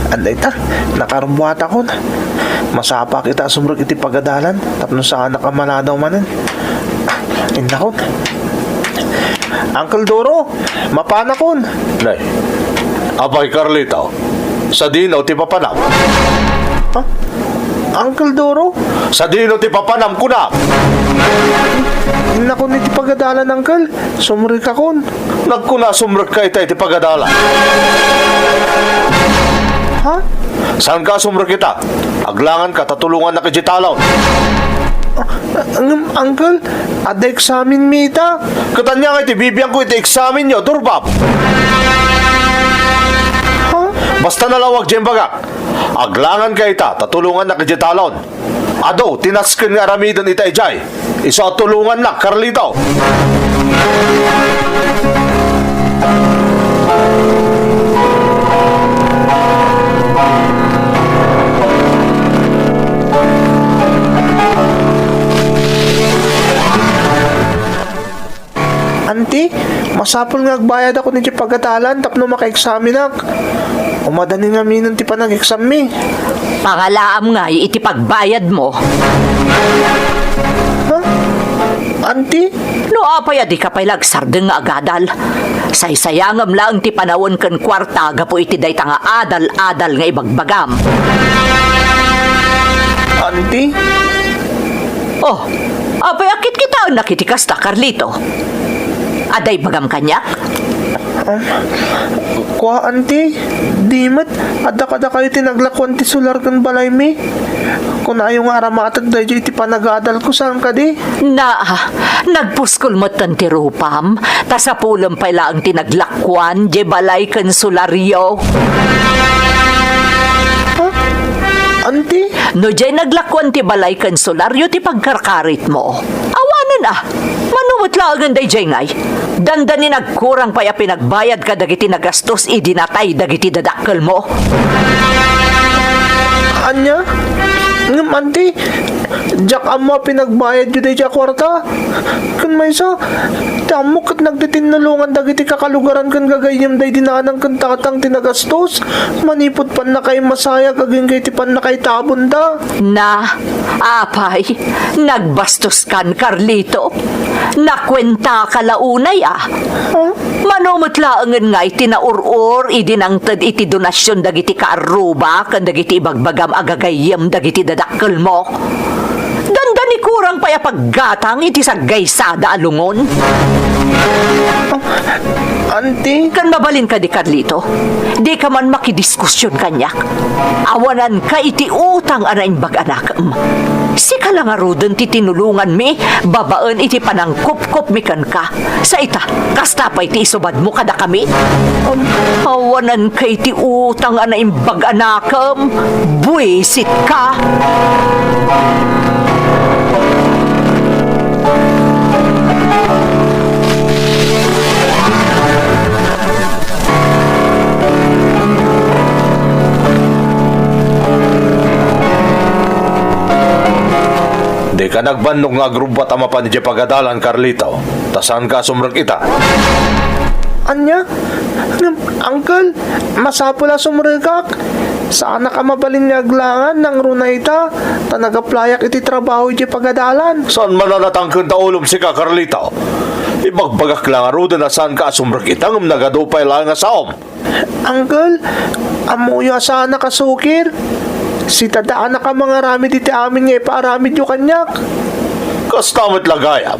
Adda ita, nakarummuatakon. Masapa kita a sumrek iti pagadalan tapno saanak a maladaw manen. Innakon. Uncle Doro, mapanakon. Nay, apay Carlito, sadino ti papanam? Ha? Uncle Doro? Sadino ti papanam, kuna? Innakon iti pagadalan, Uncle. Sumrekakon. Nagkuna sumrekka ita iti pagadalan. Ha? Saanka a sumrek ita? Aglanganka ta tulongannak idiay talon. Ah, ngem, Uncle, adda eksamenmi ita. Ket ania ngay ti bibiangko iti eksamenyo, Durbab? Ha? Basta nalawag diay imbagak. Aglanganka ita ta tulongannak idiay talon. Adu ti nasken nga aramiden ita idiay. Isu a tulongannak, Carlito. Auntie, masapul nga agbayadakon iti pagadalan tapno makaeksamenak. Umadani ngaminen ti panageksammi. Pangalaam ngay iti pagbayadmo. Ha? Auntie? No apay a dika pay la agsardeng nga agadal, saysayangem laeng ti panawen ken kuarta gapu iti dayta nga adal-adal nga ibagbagam. Auntie? Oh, apay a kitkitaennak iti kasta, Carlito? Adda ibagam kaniak? Um, kua, Auntie, di met, adda kadakayo ti naglakuan ti solar ken balaymi. Kunayo nga aramateg daydiay iti panagadalko, saan kadi? Na, nagpuskol metten ti rupam, ta sapulem pay laeng ti naglakuan diay balay ken solaryo. Ha? Auntie? No diay naglakuan ti balay ken solaryo ti pagkarkaritmo, awanen a. Mano met laengen daydiay ngay? Dandani nagkurang pay a pinagbayad kadagiti nagastos idi natay dagiti dadakkelmo. Ania? Ngem, auntie, diak ammo a pinagbayadyo daydiay a kuarta. Ken maysa, ti ammok ket nagtitinnulongan dagiti kakalugaran ken gagayyem daydi nanang ken tatang ti nagastos manipud pannakaimasayag agingga iti pannakaitabonda. Na, apay, nagbastoskan, Carlito? Nakuentaka la unay a? Huh? Mano met laengen ngay ti naur-or idi nangted iti donasion dagiti kaarruba ken dagiti ibagbagam a gagayyem dagiti dadakkelmo? Dandani kurang pay a paggatang iti saggaysada a lungon. Auntie? Ken mabalin kadi, Carlito? Dika man makidiskusion kaniak. Awananka iti utang a naimbag a nakem. Sika la ngaruden ti tinulonganmi babaen iti panangkupkupmi kenka. Sa ita, kasta pay ti isubadmo kadakami? Awananka iti utang a naimbag a nakem. Buisitka! Dika nagbannog nga agrubbat a mapan idiay pagadalan, Carlito, ta saanka a sumrek ita. Ania? Ngem, Uncle, masapul a sumrekak. Saanak a mabalin nga aglangan nangruna ita, ta nagaplayak iti trabaho idiay pagadalan. Saan man a natangken ta ulom sika, Carlito? Ibagbagak la ngaruden a saanka a sumrek ita ngem nagadu pay laeng a saom. Uncle, ammoyo a saanak a sukir. Sitadaanak a mangaramid iti amin nga ipaaramidyo kaniak. Kasta met la gayam.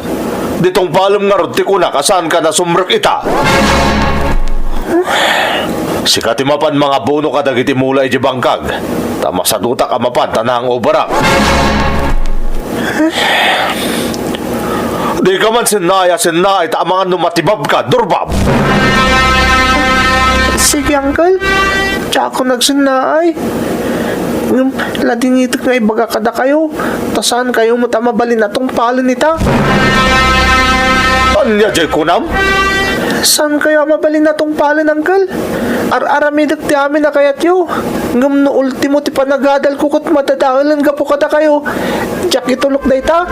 Ditong palem ngarud ti kunak a saanka a sumrek ita. Sika ti mapan mangabono kadagiti mula idiay bangkag. Ta masadutak a mapan ta nangoberak. Dika man sinnaay a sinnaay ta amangan no matibabka, durbab! Sige, Uncle. Diakon agsinnaay. Ngem, ladingitek nga ibaga kadakayo, ta saankayo met a mabalin a tungpalen ita. Ania diay kunam? Saankayo a mabalin a tungpalen, Uncle? Ar-aramidek ti amin a kayatyo. Ngem no ultimo ti panagadalko ket madadaelen gapu kadakayo, diak itulok dayta.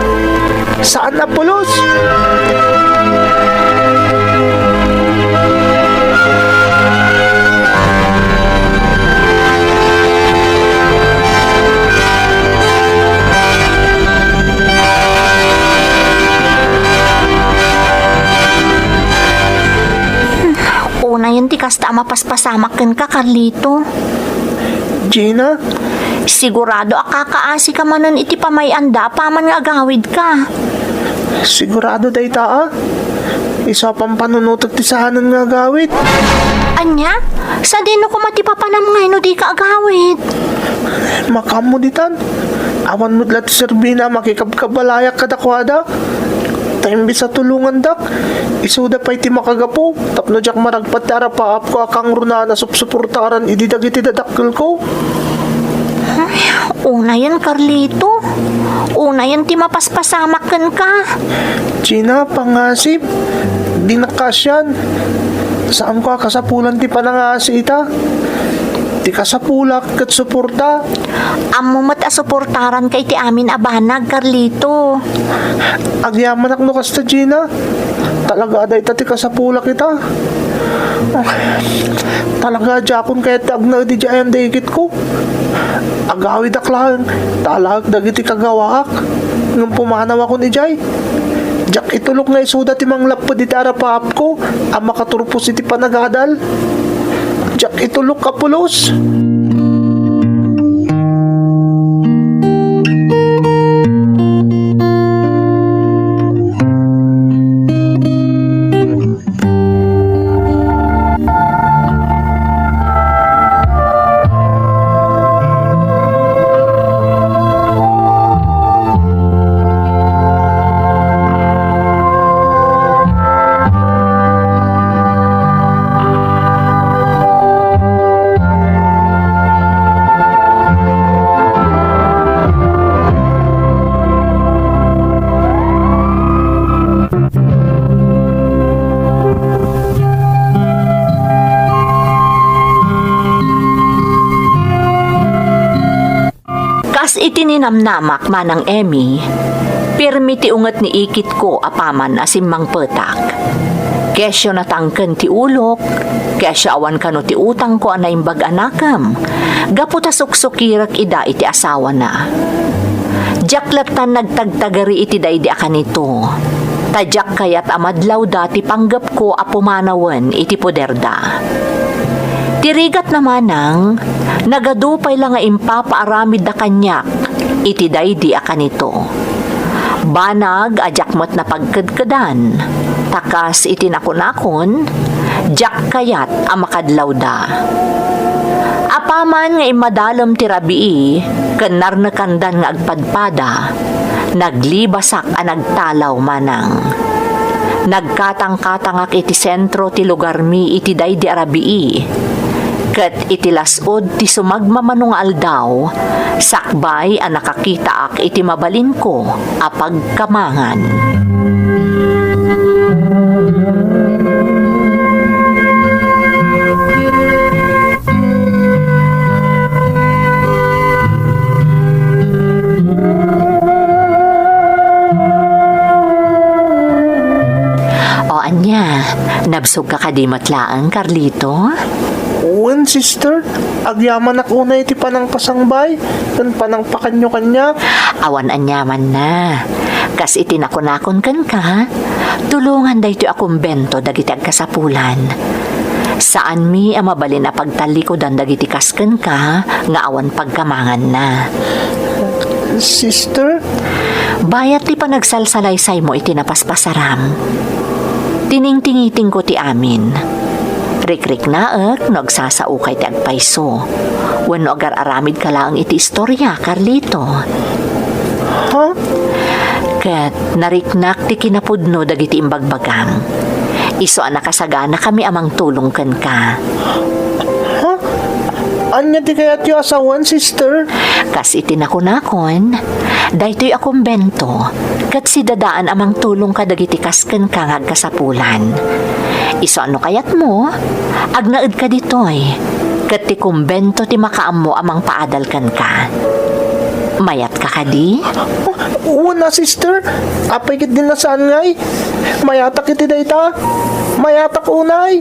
Saan a pulos. Unayen ti kasta a mapaspasamak kenka, Carlito. Gina? Sigurado a kakaasika manen iti pamay-anda apaman nga agawidka. Sigurado dayta a. Isu a pampanunotek ti saanen nga agawid. Ania? Sadino koma ti papanam ngay no dika agawid? Makaammo ditan. Awan met la ti serbina a makikabkabalayak kadakuada. Ta imbes a tulongandak, isuda pay ti makagapu tapno diak maragpat ti arapaapko a kangrunaan a supsuportaran idi dagiti dadakkelko. Ay, unayen, Carlito. Unayen ti mapaspasamak kenka. Gina, pangasip. Dinak kaasian. Saanko a kasapulan ti panangasi ita. Ti kasapulak ket suporta. Ammo met a suportaranka iti amin a banag, Carlito. Agyamanak no kasta, Gina. Talaga a dayta ti kasapulak ita. Talaga a diakon kayat ti agnaed idiay ayan dagitko. Agawidak laeng, ta alaek dagiti kagawaak. Ngem pumanawakon idiay. Diak itulok nga isuda ti manglapped iti arapaapko a makaturpos iti panagadal. Diak itulok a pulos. Iti ninamnamak, Manang Emmy, pirmi ti unget ni ikitko apaman a simmangpetak. Kesyo natangken ti ulok, kesyo awan kano ti utangko a naimbag a nakem, gapu ta suksukirek ida iti asawana. Diak lattan nagtagtagari iti daydi a kanito, ta diak kayat a madlawda ti panggepko a pumanawen iti poderda. Ti rigatna, Manang, nagadu pay la nga impapaaramidda kaniak iti daydi a kanito. Banag a diak met napagkedkedan, ta kas iti nakunakon, diak kayat a makadlawda. Apaman nga immadalem ti rabii ken narnekandan nga agpadpada, naglibasak a nagtalaw, Manang. Nagkatangkatangak iti sentro ti lugarmi iti daydi a rabii, ket iti las-ud ti sumagmamano nga aldaw, sakbay a nakakitaak iti mabalinko a pagkamangan. O ania, nabsogka kadi met laeng, Carlito? Wen, sister. Agyamanak unay iti panangpasangbay ken panangpakanyo kaniak. Awan aniamanna. Kas iti nakunakon kenka, tulongan daytoy a kumbento dagiti agkasapulan. Saanmi a mabalin a pagtallikudan dagiti kas kenka nga awan pagkamanganna. Sister? Bayat ti panagsalsalaysaymo iti napaspasaram, tiningtingitingko ti amin. Rikriknaek no agsasaoka iti agpayso wenno agar-aramidka laeng iti istoria, Carlito. Ha? Ket nariknak ti kinapudno dagiti imbagbagam. Isu a nakasaganakami a mangtulong kenka. Ha? Ania ti kayatyo a sawen, sister? Kas iti nakunakon, daytoy a kumbento ket sidadaan a mangtulong kadagiti kas kenka nga agkasapulan. Isu a no kayatmo, agnaedka ditoy, ket ti kumbento ti makaammo a mangpaadal kenka. Mayatka kadi? Wen a, sister. Apay ketdi a saan ngay? Mayatak iti dayta. Mayatak unay.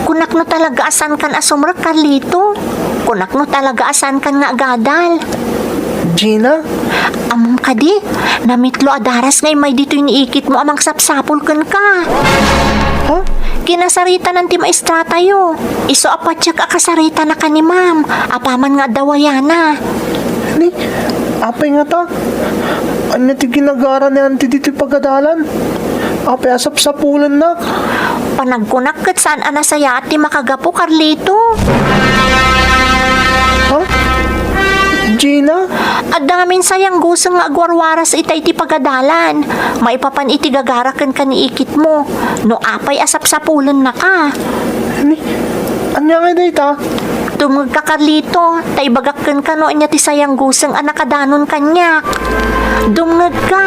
Kunak no talaga a saankan a sumrek, Carlito. Kunak no talaga a saankan nga agadal. Gina? Ammom kadi, namitlo a daras nga immay ditoy ni ikitmo a mangsapsapul kenka. Ha? Kinasaritanan ti maestratayo. Isu a patiek a kasaritana ken ni Ma'am, apaman nga adda wayana. Ni, apay ngata? Ania ti ginagara ni Auntie ditoy pagadalan? Apay a sapsapulennak? Panagkunak ket saan a nasayaat ti makagapu, Carlito. Ha? Gina? Adda ngamin sayanggosen nga agwarwaras itay ti pagadalan. Maipapan iti gagara kenka ni ikitmo. No apay a sapsapulennaka. Ni, ania ngay dayta? Dumngegka, Carlito, ta ibagak kenka no ania ti sayanggosen a nakadanon kaniak. Dumngegka.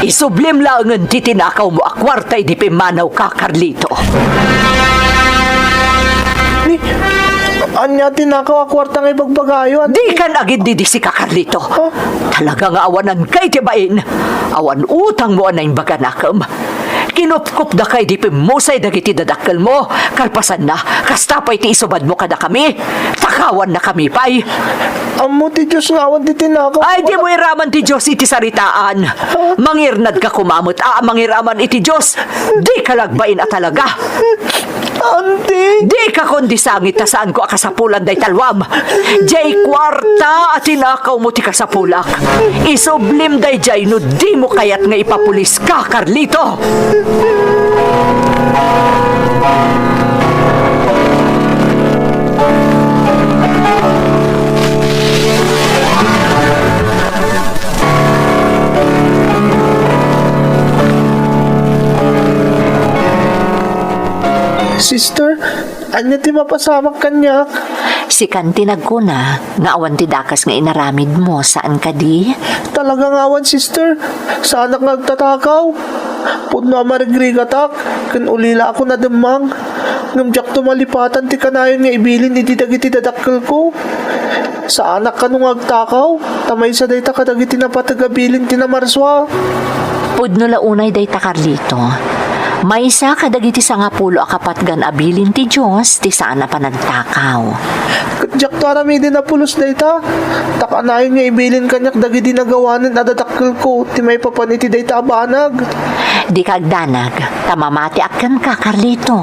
Isublim laengen ti tinakawmo a kuarta idi pimmanawka, Carlito. Ni, ania ti nakaw a kuarta nga ibagbagayo, Auntie? Dikan agindidisika, Carlito. Oh. Talaga nga awananka iti bain. Awan utangmo a naimbag a nakem. Kinupkupdaka idi pimmusay dagiti dadakkelmo. Kalpasanna, kasta pay ti isubadmo kadakami. Takawannakami pay. Ammo ti Dios nga awan ti tinakaw. Ay, dimo iraman ti Dios iti saritaan. Huh? Mangirnadka koma met a mangiraman iti Dios. Dika lagbain a talaga. Auntie! Dika kundi sangit ta saanko a kasapulan dayta luam. Jay kuarta a tinakawmo ti kasapulak. Isublim dayjay no dimo kayat nga ipapuliska, Carlito. Sister, ania ti mapasamak kaniak? Sikan ti nagkuna nga awan ti dakes nga inaramidmo, saan kadi? Talaga nga awan, sister. Saanak nga agtatakaw. Pudno a marigrigatak, ken ulilaakon a demmang. Ngem diakto malipatan ti kanayon nga ibilin iti dagiti dadakkelko. Saanak kano nga agtakaw, ta maysa dayta kadagiti napateg a bilin ti namarsua. Pudno la unay dayta, Carlito. Maysa kadagiti sangapulo a kapatgan a bilin ti Dios ti saan a panagtakaw. Ket diakto aramiden a pulos dayta, ta kanayon nga ibilin kaniak dagidi nagawanen a dadakkelko ti maipapan iti dayta a banag. Dika agdanag, ta mamatiak kenka, Carlito.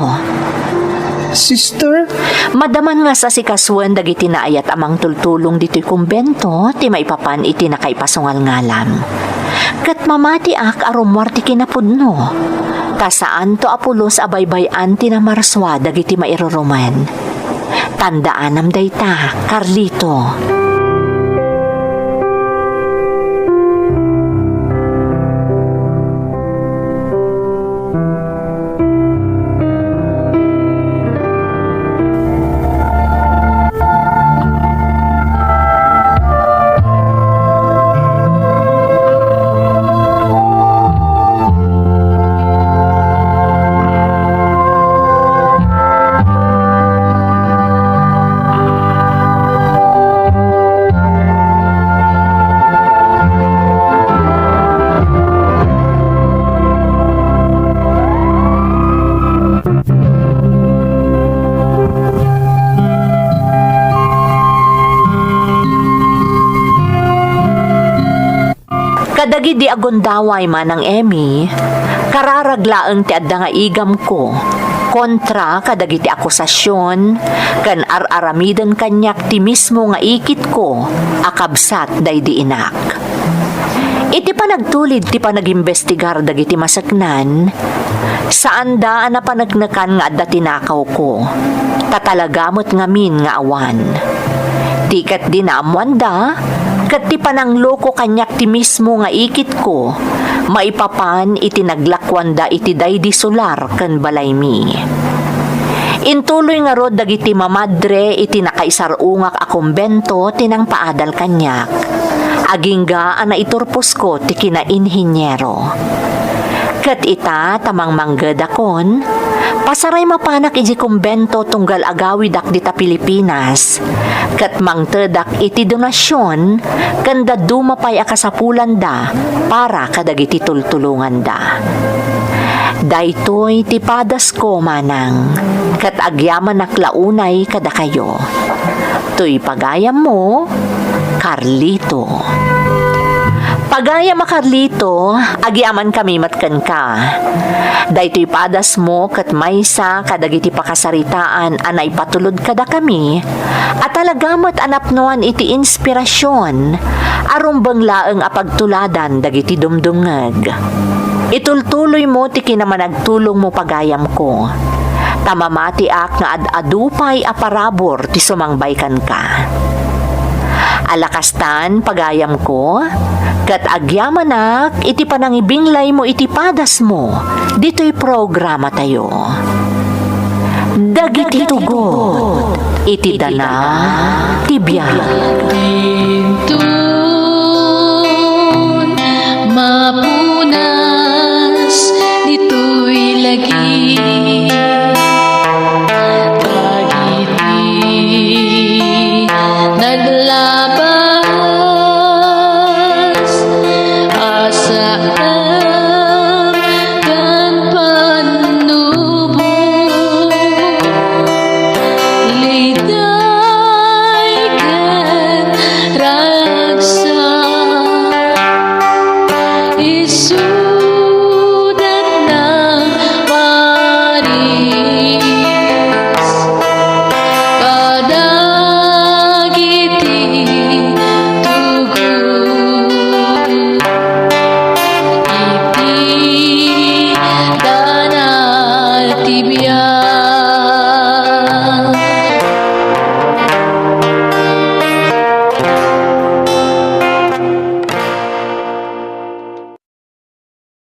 Sister? Madaman nga sasikasuen dagiti naayat a mangtultulong ditoy kumbento ti maipapan iti nakaipasungal nga alam. Ket mamatiak a rummuar ti kinapudno, ta saanto a pulos a baybay-an ti namarsua dagiti mairurumen. Tandaanam dayta, Carlito. Kadagidi a gundaway, Manang Emmy, kararag laeng ti adda nga igamko kontra kadagiti akusasion ken ar-aramiden kaniak ti mismo nga ikitko a kabsat daydi inak. Iti panagtulid ti panagimbestigar dagiti maseknan, saanda a napaneknekan nga adda tinakawko, ta talaga met ngamin nga awan. Ti ket di naammoanda, ket ti panangloko kaniak ti mismo nga ikitko, maipapan iti naglakuanda iti daydi solar ken balaymi. Intuloy ngarud dagiti mamadre iti nakaisar-ungak a kumbento ti nangpaadal kaniak, agingga a naiturposko ti kinainhiniero. Ket ita ta mangmangngedakon, pasaray mapanak idiay kumbento tunggal agawidak dita Pilipinas, ket mangtedak iti donasion ken dadduma pay a kasapulanda para kadagiti tultulonganda. Daytoy ti padasko, Manang, ket agyamanak la unay kadakayo. Toy pagayammo, Carlito. Pagayam a Carlito, agyamankami met kenka. Daytoy padasmo ket maysa kadagiti pakasaritaan a naipatulod kadakami a talaga met a napnoan iti inspirasion a rumbeng laeng a pagtuladan dagiti dumdumngeg. Itultuloymo ti kinamanagtulongmo, pagayamko, ta mamatiak nga ad-adu pay a parabur ti sumangbay kenka. Ala kastan, pagayamko, ket agyamanak iti panangibinglaymo iti padasmo ditoy programatayo. Dagiti tugot iti dana ti biag.